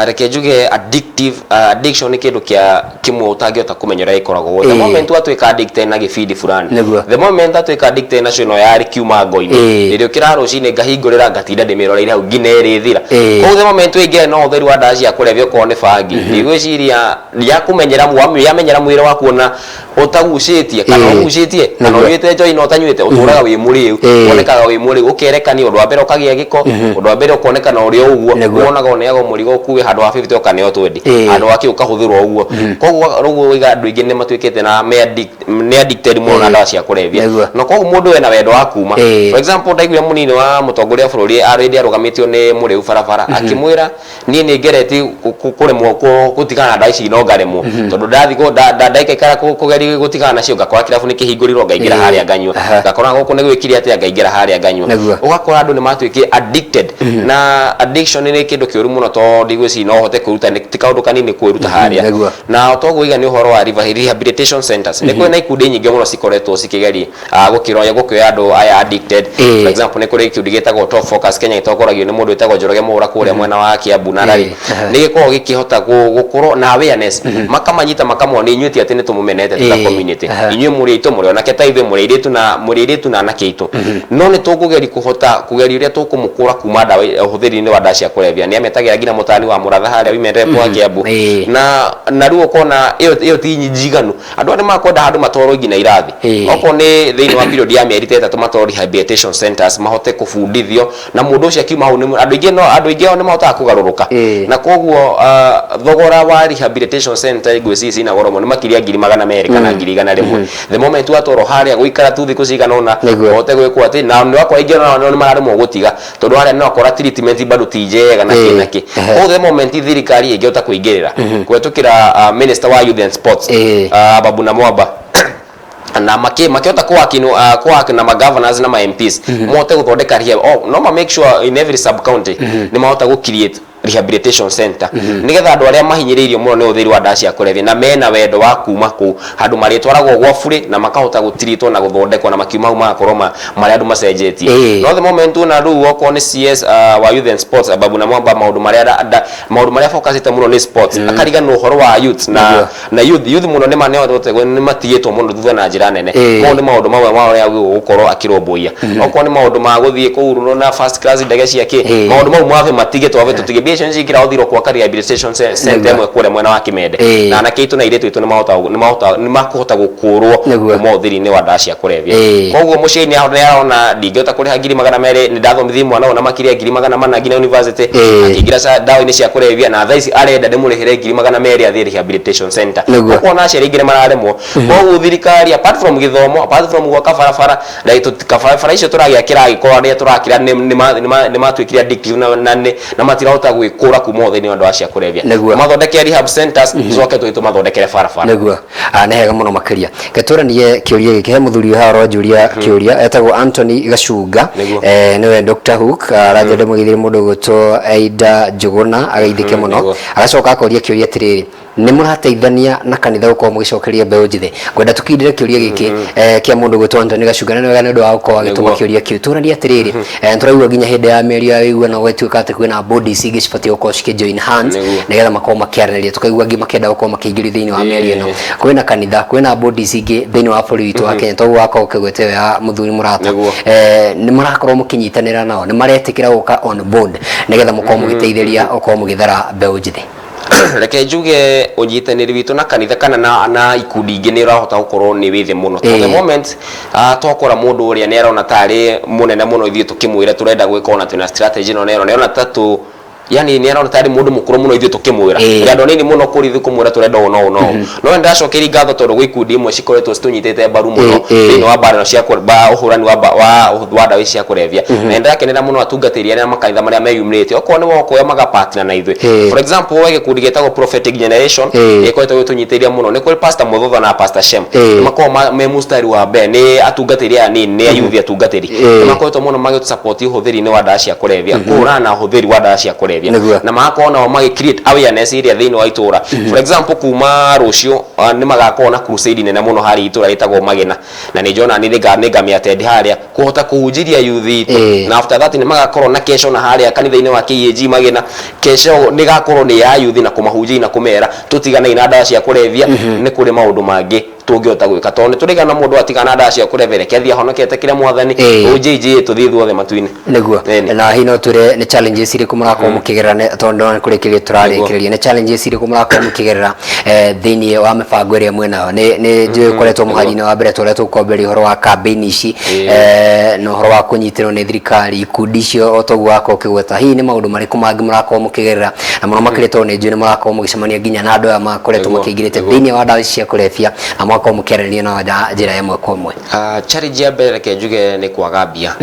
Reke njuge addictive, addiction nĩ kĩndũ kĩa kĩmwe ũtangĩhota kũmenya ũrĩa gĩkoragwo. The moment watuĩka addicted na gĩbindi fulani, the moment watuĩka addicted na ĩno ya kiuma ngo-inĩ, rĩrĩa ũkĩra rũcinĩ ngahingũrĩra, ngatinda ndĩmĩroreire hau nginya ĩrĩthira. Koguo the moment waingĩra na ũhũthĩri wa ndawa cia kũrebia, okorwo nĩ bangi, ndigwĩciria yakũmenyera, yamenyera mwĩrĩ waku, ona ũtagucĩtie kana ũgucĩtie kana ũnyuĩte njohi na ũtanyuĩte, ũtũraga wĩ mũrĩu. Wonekaga wĩ mũrĩu, ũkerekania. Ũndũ wa mbere ũkagĩa gĩko, ũndũ wa mbere ũkonekana ũrĩ o ũguo. Wonaga ũneagwo mũrigo ũkue handũ wa 50 ũkaneo 20, handũ wa kĩ ũkahũthĩrwo ũguo. Koguo rĩu ũiga andũ aingĩ nĩ matuĩkĩte na me nĩ addicted mũno na ndawa cia kũrebia. Na koguo mũndũ wena wendo wa kuma, for example, ndaiguire mũnini wa mũtongoria wa bũrũri hĩndĩ arũgamĩtio nĩ mũrĩu barabara, akĩmwĩra, "Niĩ nĩ ngeretie kũremwo gũtigana na ndawa ici, no ngaremwo, tondũ ndathiĩ ndaikaikara kũgeria gũtigana nacio, ngakora kĩrabu nĩ kĩhingũrirwo, ngaingĩra harĩa nganyua, ngakora gũkũ nĩ gwĩkire atĩa, ngaingĩra harĩa nganyua." Ũgakora andũ nĩ matuĩkire addicted, na addiction nĩ kĩndũ kĩũru mũno, tondũ ndigwĩciria no ũhote kwĩruta, ti kaũndũ kanini kwĩruta harĩa. Na toguo iga nĩ ũhoro wa rehabilitation centers, nĩ kũrĩ na ikundi nyingĩ mũno cikoretwo cikĩgeria gũkĩroya gũkĩoya andũ aya addicted. For example, nĩ kũrĩ gĩkundi gĩtagwo Top Focus Kenya, gĩtongoragio nĩ mũndũ wĩtagwo Njoroge Mũra kũrĩa mwena wa Kiambu na Rari. Nĩ gĩkoragwo gĩkĩhota gũkorwo na awareness, makamanyita, makamonia inyuĩ ti atĩ nĩ tũmũmenete ta community, inyuĩ mũrĩ aitũ, mũrĩ onake ta ithuĩ, mũrĩ airĩtu na mũrĩ airĩtu na anake aitũ, no nĩ tũkũgeria kũhota kũgeria ũrĩa tũkũmũkũra kuma ndawa, ũhũthĩri-inĩ wa ndawa cia kũrebia. Nĩ ametagĩra nginya mũtani wa mũratha harĩa women rep wa Kiambu. Na rĩu ũkona ĩyo ti njiganu. Andũ aya nĩ makwenda handũ matwarwo nginya irathi, okorwo nĩ thĩinĩ wa period ya mĩeri ta 3, matwarwo rehabilitation centers, mahote kũbundithio, na mũndũ ũcio akiuma hau andũ aingĩ, no andũ aingĩ ao nĩ mahotaga kũgarũrũka. Na koguo thogora wa rehabilitation center ngwĩciria cina goro mũno, nĩ makĩria 200,000 kana 100,000. The moment watwarwo harĩa gũikara tu thikũ cigana ũna, ũhote gwĩkwo atĩ na nĩ wakora aingĩ nao nĩ mararemwo gũtiga, tondũ harĩa nĩ wakora treatment bado ti njega na kĩ na kĩ. Koguo the moment thirikari ĩngĩhota kũingĩrĩra kũhetũkĩra minister wa youth and sports, Ababu Namwamba, na makĩhota kũwork na ma governors na ma MPs, mahote gũthondeka rehab, oh, no ma make sure in every sub county nĩ mahota gũ create rehabilitation center, nigetha andũ arĩa mahinyĩrĩirio mũno nĩ ũhũthĩri wa ndawa cia kũrebia na mena wendo wa kuma kũu, handũ marĩtwaragwo gwa burĩ na makahota gũtiritwo na gũthondekwo, na makiuma hau magakorwo marĩ andũ macenjetie. No the moment una rĩu okorwo nĩ CS wa youth and sports, Ababu Namwamba, maũndũ marĩa focusĩte mũno nĩ sports, akariganĩrwo ũhoro wa youth na na youth mũno nĩ nĩ matigĩtwo mũno thutha na njĩra nene. Mau nĩ maũndũ mamwe ma ũrĩa gũkorwo akĩrũmbũiya. Okorwo nĩ maũndũ ma gũthiĩ kũu na first class ndege cia kĩ, maũndũ mau mabe matige, twabe tũtige mbia icio nĩcikĩraũthirwo gwaka rehabilitation center ĩmwe kũrĩa mwena wa Kimende, na anake aitũ na airĩtu aitũ nĩ makũhota gũkũrwo kuma ũthĩri-inĩ wa ndawa cia kũrebia. Koguo mũciari nĩ arona, ndingĩhota kũrĩha 200,000, nĩ ndathomithia mwana ũyũ na makĩria 400,000 nginya university, akĩingĩra ndawa-inĩ cia kũrebia, na thaa ici arenda ndĩmũrĩhĩre 200,000 athiĩ rehabilitation center. Ũkona aciari aingĩ nĩ mararemwo. Koguo thirikari, apart from gĩthomo, apart from gwaka barabara, na barabara icio tũragĩakĩra, agĩkorwo arĩa tũrakĩra nĩ matuĩkire addictive na matirahota gwĩ Gwĩkũra kuma thĩinĩ wa ndawa cia kũrebia. Tũmathondekere rehab centers, tũcoke tũthiĩ tũmathondekere barabara. Nĩguo. Ah, nĩ hega mũno makĩria. Ketũranie kĩũria gĩkĩ, he mũthuri ũyũ haha ũranjũria kĩũria, etagwo Anthony Gacunga. Nĩwe Dr. Hook, aranjĩra ndĩmũgeithĩrie mũndũ ũgwĩtwo Aida Njũgũna, ageithĩke mũno. Agacoka akoria kĩũria atĩrĩrĩ, nĩ mũrateithania na kanitha gũkorwo mũgĩcokeria mbeũ njĩthĩ? Ngwenda tũkindĩre kĩũria gĩkĩ kĩa mũndũ ũgwĩtwo Anthony Gacunga, na nĩ wega nĩ ũndũ wa gũkorwo agĩtũma kĩũria kĩu. Tũranie atĩrĩrĩ, nĩtũraigua nginya hĩndĩ ya mĩario ya ũiguano gwatuĩka atĩ kwĩna bodies ingĩ cibatiĩ gũkorwo cikĩ join hands nĩgetha makorwo makĩaranĩria, tũkaigua angĩ makĩenda gũkorwo makĩingĩrio thĩinĩ wa mĩario ĩno. Kwĩna kanitha, kwĩna bodies ingĩ thĩinĩ wa bũrũri witũ wa Kenya, toguo wakorwo ũkĩgweta ĩyo ya mũthuri mũrata. Nĩ mũrakorwo mũkĩnyitanĩra nao, nĩ maretĩkĩra gũka on board nĩgetha mũkorwo mũgĩteithĩria gũkorwo mũgĩthara mbeũ njĩthĩ? Reke njuge ũnyitanĩri witũ na kanitha kana na ikundi ingĩ nĩ ũrahota gũkorwo nĩ wĩ thĩ mũno. To the moment twakora mũndũ ũrĩa nĩ arona tarĩ mũnene mũno ithuĩ tũkĩmwĩra tũrenda gwĩka ona twĩna strategy ĩno na ĩno, nĩ arona ta tũ yani nĩ arona tarĩ mũndũ mũkũrũ mũno ithuĩ tũkĩmwĩra. Tũrĩ andũ anini mũno kũrĩ ithuĩ kũmwĩra tũrenda ũũ na ũũ na ũũ. No nĩ ndĩracokeria ngatho tondũ gwĩ ikundi imwe cikoretwo citũnyitĩte mbaru mũno thĩinĩ wa mbara ĩno cia ũhũrani wa ndawa ici cia kũrebia. Na nĩ ndĩrakenera mũno atungatĩri arĩa makanitha marĩa meyumĩrĩtie, okorwo nĩ wokoya magapartner na ithuĩ. For example, we gĩkundi gĩtagwo Prophetic Generation gĩkoretwo gĩtũnyitĩrĩire mũno. Nĩ kũrĩ Pastor Mũthotho na Pastor Shem. Nĩ makoragwo me mũstari wa mbere, nĩ atungatĩri aya anini, nĩ ayuthi atungatĩri. Nĩ makoretwo mũno magĩtũsupport ũhũthĩri-inĩ wa ndawa cia kũrebia, kũhũrana na ũhũthĩri wa ndawa cia kũrebia. Na magakorwo nao magĩ create awareness ĩrĩa thĩinĩ wa itũra. For example, kuma rũciũ nĩ magakorwo na crusade nene mũno harĩ itũra rĩtagwo Magena, na nĩ njona nĩ nĩngamĩattend harĩa kũhota kũhunjĩria youth itũ. Na after that nĩ magakorwo na kesho na harĩa kanitha-inĩ wa KAG Magena. Kesho nĩ gakorwo nĩ ya youth na kũmahunjĩria na kũmera tũtiganei na ndawa cia kũrebia, nĩ kũrĩ maũndũ mangĩ tũngĩhota gwĩka, tondũ nĩ tũrĩgana mũndũ atigana na ndawa cia kũrebia, reke athiĩ ahonokete kĩrĩa Mwathani ũnjĩnjĩĩ tũthiĩ ithuothe matu-inĩ. Nĩguo. Na hihi no twĩre nĩ challenges irĩkũ mũrakorwo mũkĩgerera, tondũ ndĩrona nĩ kũrĩkĩrĩria tũrarĩkĩrĩria, nĩ challenges irĩkũ mũrakorwo mũkĩgerera thĩinĩ wa mĩbango ĩrĩa mwĩnayo? Nĩ njũĩ ũkoretwo mũhari-inĩ wa mbere tũrĩa tũkwambĩrĩria ũhoro wa campaign ici na ũhoro wa kũnyitĩrwo nĩ thirikari, ikundi icio o toguo wakorwo ũkĩgweta. Hihi nĩ maũndũ marĩkũ mangĩ mũrakorwo mũkĩgerera, na mũno makĩria tondũ nĩ njũĩ nĩ mũrakorwo mũgĩcemania nginya na andũ aya makoretwo makĩingĩrĩte thĩinĩ wa ndawa ici cia kũrebia, na mũgakorwo mũkĩaranĩria nao na njĩra ĩmwe kwa ĩmwe? Challenge ya mbere reke njuge nĩ kwaga mbia.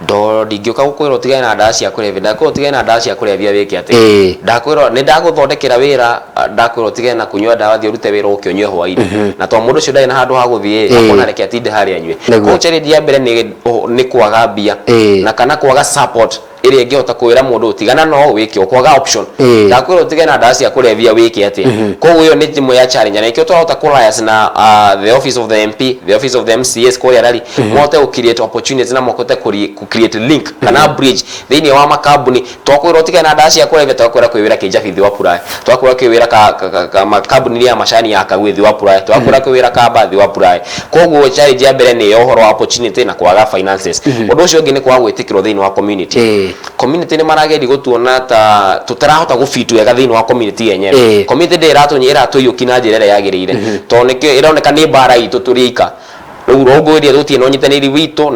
Ndo ndingĩũka gũkwĩra ũtigane na ndawa cia kũrebia, ndakwĩra ũtigane na ndawa cia kũrebia wĩke atĩa? Ndakwĩra nĩ ndagũthondekera wĩra, ndakwĩra ũtigane na kũnyua ndawa, thiĩ ũrute wĩra ũke ũnyue hwainĩ. Na tondũ mũndũ ũcio ndarĩ na handũ ha gũthiĩ ĩ, akona reke atinde harĩa anyue. Koguo challenge ya mbere nĩ kwaga mbia na kana kwaga support ĩrĩa ĩngĩhota kwĩra mũndũ tigana no wĩke ũũ, kwaga option. Ndakwĩra ũtigane na ndawa cia kũrebia wĩke atĩa? Koguo ĩyo nĩ ĩmwe ya challenge, na nĩkĩo twahota kũ liaise na the office of the MP, the office of the MCAs kũrĩa Lari, mahote gũ create opportunities na mahote kũ create link kana bridge thĩinĩ wa makambuni. Twakwĩra ũtigane na ndawa cia kũrebia, twakwĩra kwĩ wĩra Kĩjabi thĩ wa Puraya, twakwĩra kwĩ wĩra kambuni ya macani ya Kagwĩ thĩ wa Puraya, twakwĩra kwĩ wĩra Kamba thĩ wa Puraya. Koguo challenge ya mbere nĩ ya ũhoro wa opportunity na kwaga finances. Ũndũ ũcio ũngĩ nĩ kwaga gwĩtĩkĩrwo thĩinĩ wa community. Community nĩ marageria gũtuona ta tũtarahota gũ fit wega thĩinĩ wa community yenyewe. Community ndĩrĩ ĩratũiyũki na njĩra ĩrĩa yagĩrĩire, tondũ nĩkĩo ĩroneka nĩ mbara itũ tũrĩ ika. Rĩu rũngũĩria gũtirĩ na ũnyitanĩri witũ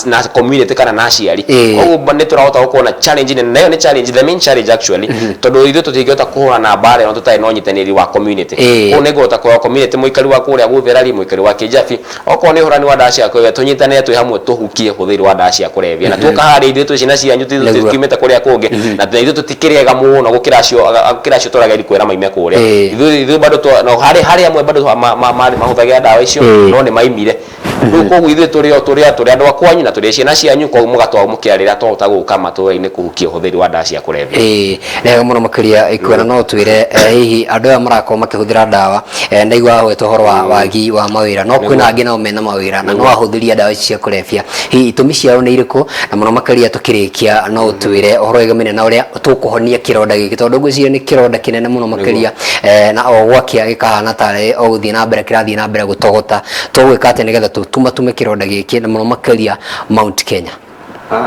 na community kana na aciari. Koguo nĩ tũrahota gũkorwo na challenge nene, na ĩyo nĩ challenge, the main challenge actually, tondũ ithuĩ tũtingĩhota kũhũrana mbara ĩno tũtarĩ na ũnyitanĩri wa community. Koguo nĩ ngũhota kũrora community, mũikari wa kũrĩa Gũtherari, mũikari wa Kĩjabi, okorwo nĩ ũhũrani wa ndawa cia kũrebia, tũnyitanĩre twĩ hamwe tũhukie ũhũthĩri wa ndawa cia kũrebia. Na tuoka harĩa ithuĩ twĩ ciana cianyu, tutiumĩte kũrĩa kũngĩ, na ithuĩ tũtikĩrĩ ega mũno gũkĩra acio tũrageria kwĩra maime kũrĩa. Ithuĩ bado no harĩ amwe bado mahũthagĩra ndawa icio, no nĩ maimire rĩu. Koguo ithuĩ tũrĩ o tũrĩ andũ a kwanyu na tũrĩ ciana cianyu, koguo mũgatwarwo mũkĩarĩra twahota gũka matũra-inĩ kũhukia ũhũthĩri wa ndawa cia kũrebia. Ĩĩ, nĩ wega mũno makĩria. Ikuona no twĩre hihi andũ aya marakorwo makĩhũthĩra ndawa, ndaigua wagweta ũhoro wa wagi wa mawĩra, no kwĩna angĩ nao mena mawĩra na no ahũthĩri a ndawa ici cia kũrebia. Hihi itũmi ciao nĩ irĩkũ? Na mũno makĩria tũkĩrĩkia no ũtwĩre ũhoro wĩgamine na ũrĩa tũkũhonia kĩronda gĩkĩ, tondũ ngwĩciria nĩ kĩronda kĩnene mũno makĩria, na o gwakĩa gĩkahana tarĩ o gũthiĩ na mbere kĩrathiĩ na mbere gũtogota. Tũgwĩka atĩa nĩgetha tũtumatume kĩronda gĩkĩ, na mũno makĩria Mount Kenya?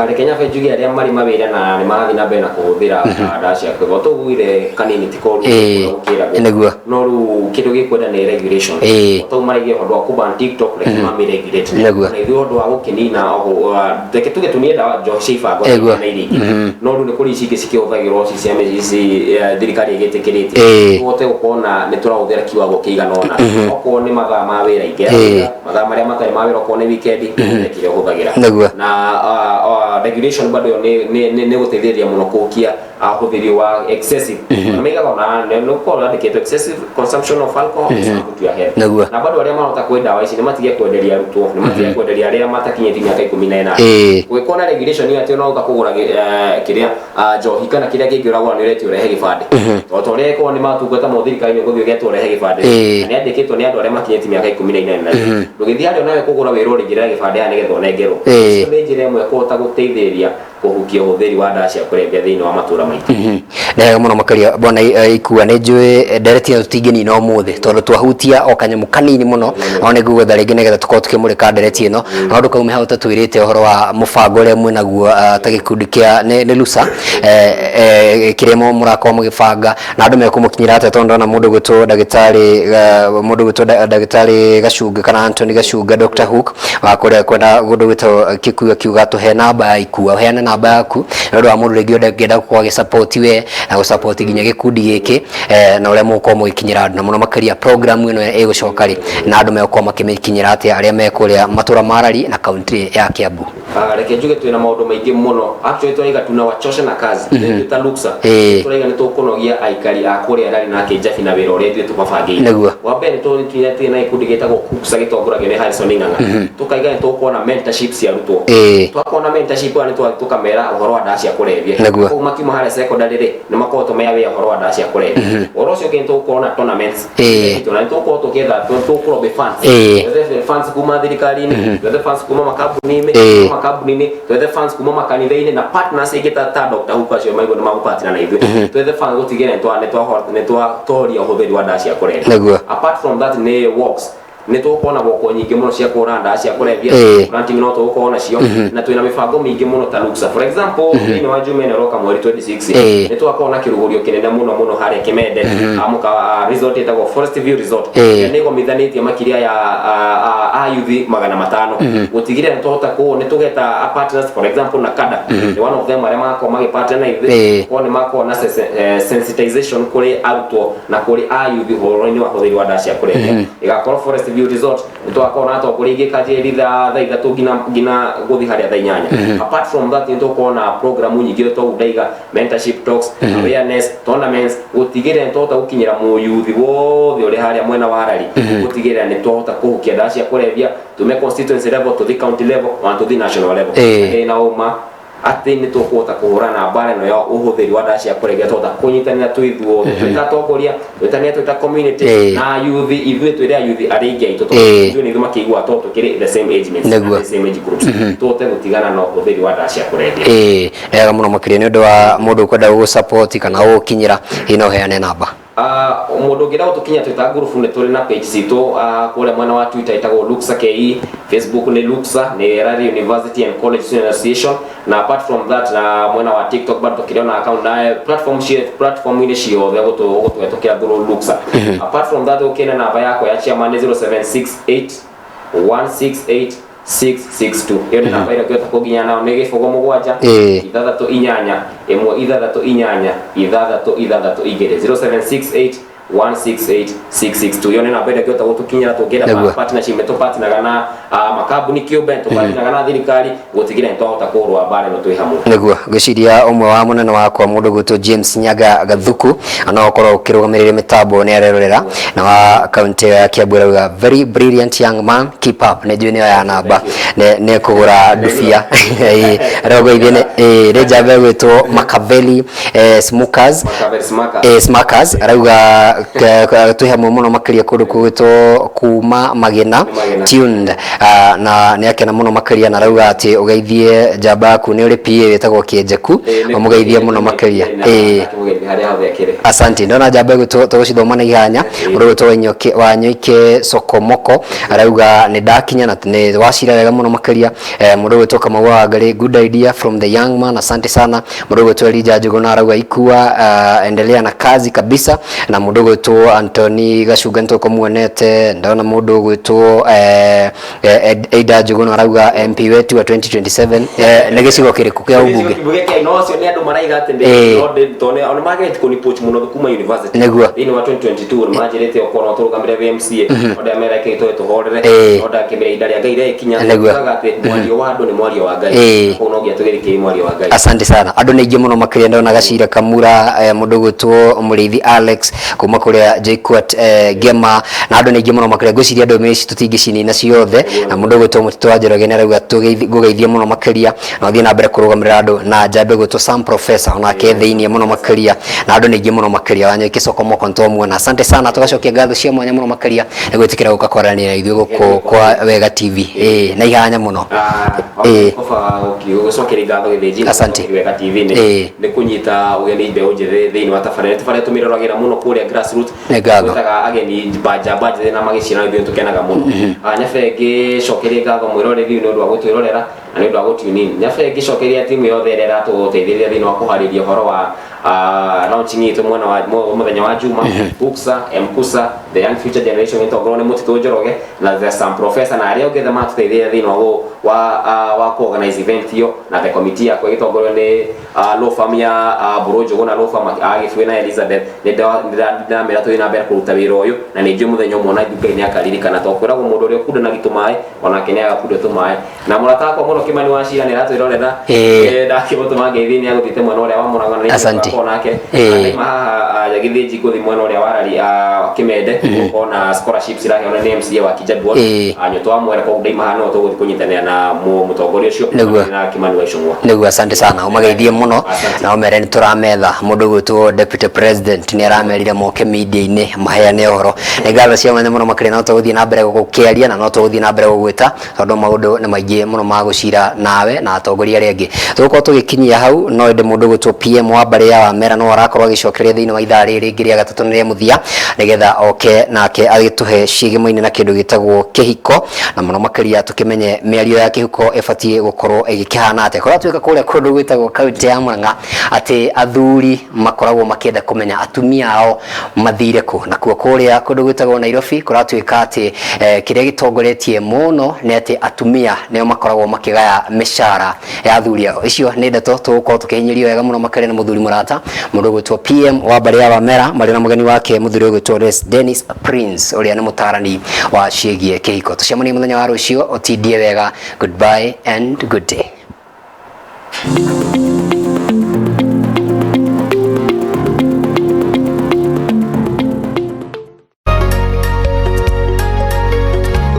Reke nyambe njuge arĩa marĩ mawĩra na nĩ marathiĩ na mbere na kũhũthĩra ndawa cia kũrebia, tũugire kanini ti koru gũkĩragwo. No rĩu kĩndũ gĩkwenda nĩ regulation. Tau maraigire ũndũ wa kũban TikTok, reke mami regulate. Na ithuĩ ũndũ wa gũkĩnina, reke tuge tũnine ndawa njohi cia ibango na iria ingĩ, no rĩu nĩ kũrĩ ici ingĩ cikĩhũthagĩrwo ici cia ici thirikari ĩgĩtĩkĩrĩtie, tũhote gũkorwo na nĩ tũrahũthĩra kiwango kĩigana ũna. Okorwo nĩ mathaa ma wĩra, ingĩra wĩra mathaa marĩa matarĩ ma wĩra, okorwo nĩ weekend, ũhũthĩre kĩrĩa ũhũthagĩra. Na regulation bado ĩyo nĩ gũteithĩrĩria mũno kũhukia Ũhũthĩri wa excessive na maigaga ona nĩ ũkorwo yandĩkĩtwo excessive consumption of alcohol is harmful to your health. Na bado arĩa marahota kwĩ ndawa ici nĩ matige kwenderia arutwo, nĩ matige kwenderia arĩa matakinyĩtie mĩaka 18. Gũgĩkorwo na regulation ĩyo atĩ ona ũka kũgũra kĩrĩa njohi kana kĩrĩa kĩngĩ ũragũra, nĩ ũretio ũrehe gĩbandĩ, o ta ũrĩa ĩkorwo nĩ matungata ma thirikari-inĩ, ũgũthiĩ ũgetwo ũrehe gĩbandĩ. Na nĩ andĩkĩtwo nĩ andũ arĩa makinyĩtie mĩaka 18. Ndũgĩthiĩ harĩa onawe kũgũra, wĩrwo rĩngĩrĩra gĩbandĩ haha nĩgetha ũnengerwo. Icio nĩ njĩra ĩmwe kũhota gũteithĩrĩria kũhukia ũhũthĩri wa ndawa cia kũrebia thĩinĩ wa matũra maitũ. Nĩ wega mũno makĩria, bwana Ikua. Nĩ njũĩ ndereti ĩno tũtingĩnina ũmũthĩ tondũ twahutia o kanyamũ kanini mũno, no nĩ ngũgwetha rĩngĩ nĩgetha tũkorwo tũkĩmũrĩka ndereti ĩno. No ndũkaume hau ũtatwĩrĩte ũhoro wa mũbango ũrĩa mwĩnaguo ta gĩkundi kĩa nĩ LUSA, kĩrĩa mũrakorwo mũgĩbanga na andũ mekũmũkinyĩra atĩa, tondũ ndona mũndũ gwĩtwo ndagĩtarĩ mũndũ gwĩtwo ndagĩtarĩ Gacunga kana Anthony Gacunga, Dr. Hook wa kũrĩa kwenda mũndũ gwĩtwo Kikuyu akiuga tũhe namba ya Ikua, ũheane namba yaku nĩ ũndũ wa mũndũ rĩngĩ ũngĩenda gũkorwo agĩsupport we na gũsupport nginya gĩkundi gĩkĩ, na ũrĩa mũgũkorwo mũgĩkinyĩra andũ, na mũno makĩria program ĩno ĩgũcoka rĩ na andũ megũkorwo makĩmĩkinyĩra atĩa arĩa me kũrĩa matũra ma Rari na kaunti ya Kiambu? Reke njuge twĩna maũndũ maingĩ mũno. Actually tũraiga tunawachosha na kazi mm ta Luxa. Tũraiga nĩ tũkũnogia aikari a kũrĩa Rari na Kĩnjabi na wĩra ũrĩa ithuĩ tũmabangĩire. Wa mbere, nĩ tũnyitanĩire na gĩkundi gĩtagwo KUCCPS gĩtongoragio nĩ Harrison Ng'ang'a, tũkaiga nĩ tũgũkorwo na mentorship cia arutwo. Twakorwo na mentorship ĩyo, nĩ tũkamera ũhoro wa ndawa cia kũrebia. Koguo makiuma harĩa secondary rĩ, nĩ makoragwo me aware ũhoro wa ndawa cia kũrebia. Ũhoro ũcio ũngĩ, nĩ tũgũkorwo na tournaments na nĩ tũgũkorwo tũkĩetha, tũkũlobby funds. Twethe funds kuma thirikari-inĩ, twethe funds kuma makambuni-inĩ, kuma makambuni-inĩ, twethe funds kuma makanitha-inĩ na partners ingĩ ta Dr. Hook acio maigua nĩ magũpartner na ithuĩ. Twethe funds gũtigĩrĩra nĩ twatoria ũhũthĩri wa ndawa cia kũrebia. Apart from that, nĩ walks, nĩ tũgũkorwo na walk nyingĩ mũno cia kũhũra ndawa cia kũrebia. Planting no tũgũkorwo nacio, na twĩna mĩbango mĩingĩ mũno ta Luxa. For example, thĩinĩ wa Juma ĩno ĩroka, mweri 26, nĩ tũgakorwo na kĩrugũrio kĩnene mũno mũno harĩa Kĩmende, mũka resort ĩtagwo Forest View Resort. Ĩrĩa nĩ ĩgomithanĩtie makĩria ya ayuthi 500 gũtigĩrĩra nĩ twahota kũ nĩ tũgeta a partners, for example na kada nĩ one of them arĩa magakorwo magĩpartner na ithuĩ. Korwo nĩ makorwo na sensitization kũrĩ arutwo na kũrĩ ayuthi ũhoro-inĩ wa ũhũthĩri wa ndawa cia kũrebia. Ĩgakorwo Forest View Resort, nĩ tũgakorwo na atongoria aingĩ kanjĩrĩria thaa 3 nginya gũthiĩ harĩa thaa 8. Apart from that, nĩ tũgũkorwo na programu nyingĩ toguo ndaiga, mentorship talks, awareness tournaments, gũtigĩrĩra nĩ twahota gũkinyĩra mũyuthi wothe ũrĩ harĩa mwena wa Rari, gũtigĩrĩra nĩ twahota kũhukia ndawa cia kũrebia, tume constituency level, tũthiĩ county level, ona tũthiĩ national level. Na ũma atĩ nĩ tũkũhota kũhũrana mbara ĩno ya ũhũthĩri wa ndawa cia kũrebia twahota kũnyitanĩra twĩ ithuothe, twĩ ta atongoria, twĩtanĩra twĩ ta community na yuthi, ithuĩ twĩrĩ ayuthi arĩa aingĩ aitũ, tondũ ithuĩ nĩ ithuĩ makĩigua tondũ tũkĩrĩ the same age mates, the same age groups, tũhote gũtigana na ũhũthĩri wa ndawa cia kũrebia. Ĩĩ, nĩ wega mũno makĩria. Nĩ ũndũ wa mũndũ ũkwenda gũgũsupport kana gũgũkinyĩra, hihi no ũheane namba? Mũndũ ũngĩenda gũtũkinya twĩ ta ngurubu, nĩ tũrĩ na page citũ kũrĩa mwena wa Twitter ĩtagwo Luxa KE, Facebook nĩ Luxa, nĩ Rari University and College Student Association, na apart from that, na mwena wa TikTok bado tũkĩrĩ na account na platform platform-inĩ ciothe ũgũtũhetũkĩra through Luxa. Apart from that, ũkĩna namba yakwa ya chairman nĩ 0768 168 662. Ĩyo nĩ namba ĩrĩa ũngĩhota kũnginya nayo, nĩ 07 6 8 1 6 8 6 6 2, 0768 168 662. Ĩyo nĩ namba ĩrĩa ũngĩhota gũtũkinyĩra tũngĩenda partnership. Nĩ tũpartneraga na makambuni kĩũmbe, tũpartneraga na thirikari gũtigĩrĩra nĩ twahota kũrũa mbara ĩno twĩ hamwe. Nĩguo ngwĩciria ũmwe wa mũnene wakwa, mũndũ gwĩtwo James Nyaga Gathuku, no ũkorwo ũkĩrũgamĩrĩire mĩtambo, nĩ arerorera na wa kaunti ya Kiambu, arauga, "Very brilliant young man, keep up." Nĩ njũĩ nĩyo ya namba nĩ kũgũra ndubia. Ĩĩ, arauga ithuĩ nĩ njamba ĩgwĩtwo Makaveli Smokers. Makaveli Smackers. Smackers, arauga twĩ hamwe mũno makĩria kũndũ kũgwĩtwo kuma Magina. Magina. Tuned. Na nĩ akena mũno makĩria na arauga atĩ ũgeithie njamba yaku, nĩ ũrĩ PA wĩtagwo Kĩenjeku, ũmũgeithie mũno makĩria. Akĩmũgeithia harĩa hothe akĩrĩ. Asante. Ndona njamba ĩgwĩtwo, tũgũcithoma na ihanya, mũndũ ũgwĩtwo Wanyoike Sokomoko arauga nĩ ndakinya na nĩ wacira wega mũno makĩria. Mũndũ ũgwĩtwo Kamau wa Wangari, "Good idea from the young man, asante sana." Mũndũ ũgwĩtwo Elijah Njuguna arauga, "Ikua, endelea na kazi kabisa." Na mũndũ Mũndũ gwĩtwo Antony Gacunga nĩ tũkũmuonete. Ndona mũndũ gwĩtwo Eida Njuguna arauga MP wetu wa 2027. Nĩ gĩcigo kĩrĩkũ kĩa ũmbunge? Mbunge kĩa no ũcio nĩ andũ maraiga atĩ no tondũ ona magerete kũni poach mũno kuma university. Thĩinĩ wa 2022 nĩ manjĩrĩte okorwo no tũrũgamĩre MCA, no ndamera kĩ tũĩ tũhorere, no ndakĩmera ihinda rĩa Ngai rĩgĩkinya. Tugaga atĩ mwario wa andũ nĩ mwario wa Ngai. Koguo no nginya tũgĩthikĩrĩrie mwario wa Ngai. Asante sana. Andũ nĩ aingĩ mũno makĩria. Ndona Gacira Kamura, mũndũ gwĩtwo Mũrĩithi Alex kuma kũrĩa JKUAT, Ngema, na andũ nĩ aingĩ mũno makĩria. Ngwĩciria ndũmĩrĩri ici tũtingĩcinina ciothe. Na mũndũ gwĩtwo Mũtitũ wa Njoroge nĩ arauga ngũgeithie mũno makĩria na ũthiĩ na mbere kũrũgamĩrĩra andũ. Na njambe gwĩtwo Sam Professor onake thĩiniĩ mũno makĩria, na andũ nĩ aingĩ mũno makĩria. Wanyoike Sokomoko nĩtwamuona. Asante sana. Tũgacokia ngatho cia mwanya mũno makĩria nĩ gwĩtĩkĩra gũka kwaranĩria na ithuĩ gũkũ kwa Wega TV. Na ihanya mũno. Koba gũcokeria ngatho Gĩthĩnji. Asante. Wega TV nĩ kũnyita ũgeni mbeũ njĩthĩ thĩinĩ wa tabarĩra. Tabarĩra tũmĩroragĩra mũno kũrĩa grassroots. Nĩ ngatho. Gwĩtaga ageni njamba njĩthĩ na magĩciara ithuĩ tũkenaga mũno. Nyabe ngĩcokerie ngatho mwĩroreri nĩ ũndũ wa gũtwĩrorera na nĩ ũndũ wa gũtune in. Nyabe ngĩcokeria timu yothe ĩrĩa ĩratũteithĩrĩria thĩinĩ wa kũharĩria ũhoro wa launching itũ mwena wa mũthenya wa Juma, Uksa, Mkusa, The Young Future Generation ĩtongorio nĩ Mũtitũ Njoroge na the Sam Professor na arĩa ũngĩ othe matũteithĩrĩria thĩinĩ wa ku organize event ĩyo, na the committee yakwa ĩgĩtongorio nĩ law firm ya Mbũrũ Njũgũ na law firm a Gĩbuĩ na Elizabeth. Nĩ ndamera tũthiĩ na mbere kũruta wĩra ũyũ, na nĩ njũĩ mũthenya ũmwe ona Ngai nĩ akaririkana, tondũ kwĩragwo mũndũ ũrĩa ũkundanagia tũmaĩ onake nĩ agakunda tũmaĩ. Na mũrata wakwa mũno Kĩmani wa Cira nĩ aratwĩrorera. Ndakĩmũtũma ngeithi nĩ agũthiĩte mwena ũrĩa wa Mũrang'a na nĩ nake. Ndaima haha Gĩthĩnji ngũthiĩ mwena ũrĩa wa Rari, Kĩmende, gũkorwo na scholarships iraheanwo nĩ MCA wa Kijabi Ward. Nyũtũ wa Mwere. Koguo ndaima haha no tũgũthiĩ kũnyitanĩra na mũtongoria ũcio na Kĩmani wa Icũng'wa. Nĩguo, asante sana, ũmageithie mũno. Asante. Na ũmere nĩ tũrametha mũndũ gwĩtwo deputy president, nĩ aramerire moke media-inĩ maheane ũhoro. Nĩ ngatho cia mwanya mũno makĩria. No tũgũthiĩ na mbere gũkĩaria na no tũgũthiĩ na mbere gũgwĩta, tondũ maũndũ nĩ maingĩ mũno ma gũcira nawe na atongoria arĩa angĩ. Tũgũkorwo tũgĩkinyia hau, no ĩndĩ mũndũ gwĩtwo PM wa mbarĩ ya Wamera no arakorwo agĩcokeria thĩinĩ wa ithaa rĩrĩ rĩngĩ rĩa gatatũ na rĩa mũthia, nĩgetha oke nake agĩtũhe ciĩgĩmo-inĩ na kĩndũ gĩtagwo kĩhiko, na mũno makĩria tũkĩmenye mĩario ya kĩhiko ĩbatiĩ gũkorwo ĩgĩkĩhana atĩa. Kũratuĩka kũrĩa kũndũ gwĩtagwo kaunti ya Murang'a atĩ athuri makoragwo makĩenda kũmenya atumia ao mathire kũ, nakuo kũrĩa kũndũ gwĩtagwo Nairobi kũratuĩka atĩ kĩrĩa gĩtongoretie mũno nĩ atĩ atumia nĩo makoragwo makĩgaya mĩcara ya athuri ao. Icio nĩ ndeto tũgũkorwo tũkĩhinyĩrio wega mũno makĩria na mũthuri mũrata mũndũ ũgwĩtwo PM wa mbarĩ ya Wamera marĩ na mũgeni wake mũthuri ũgwĩtwo Dennis Prince, ũrĩa nĩ mũtarani wa ciĩgiĩ kĩhiko. Tũcemanie mũthenya wa rũciũ, ũtindie wega. Goodbye and good day.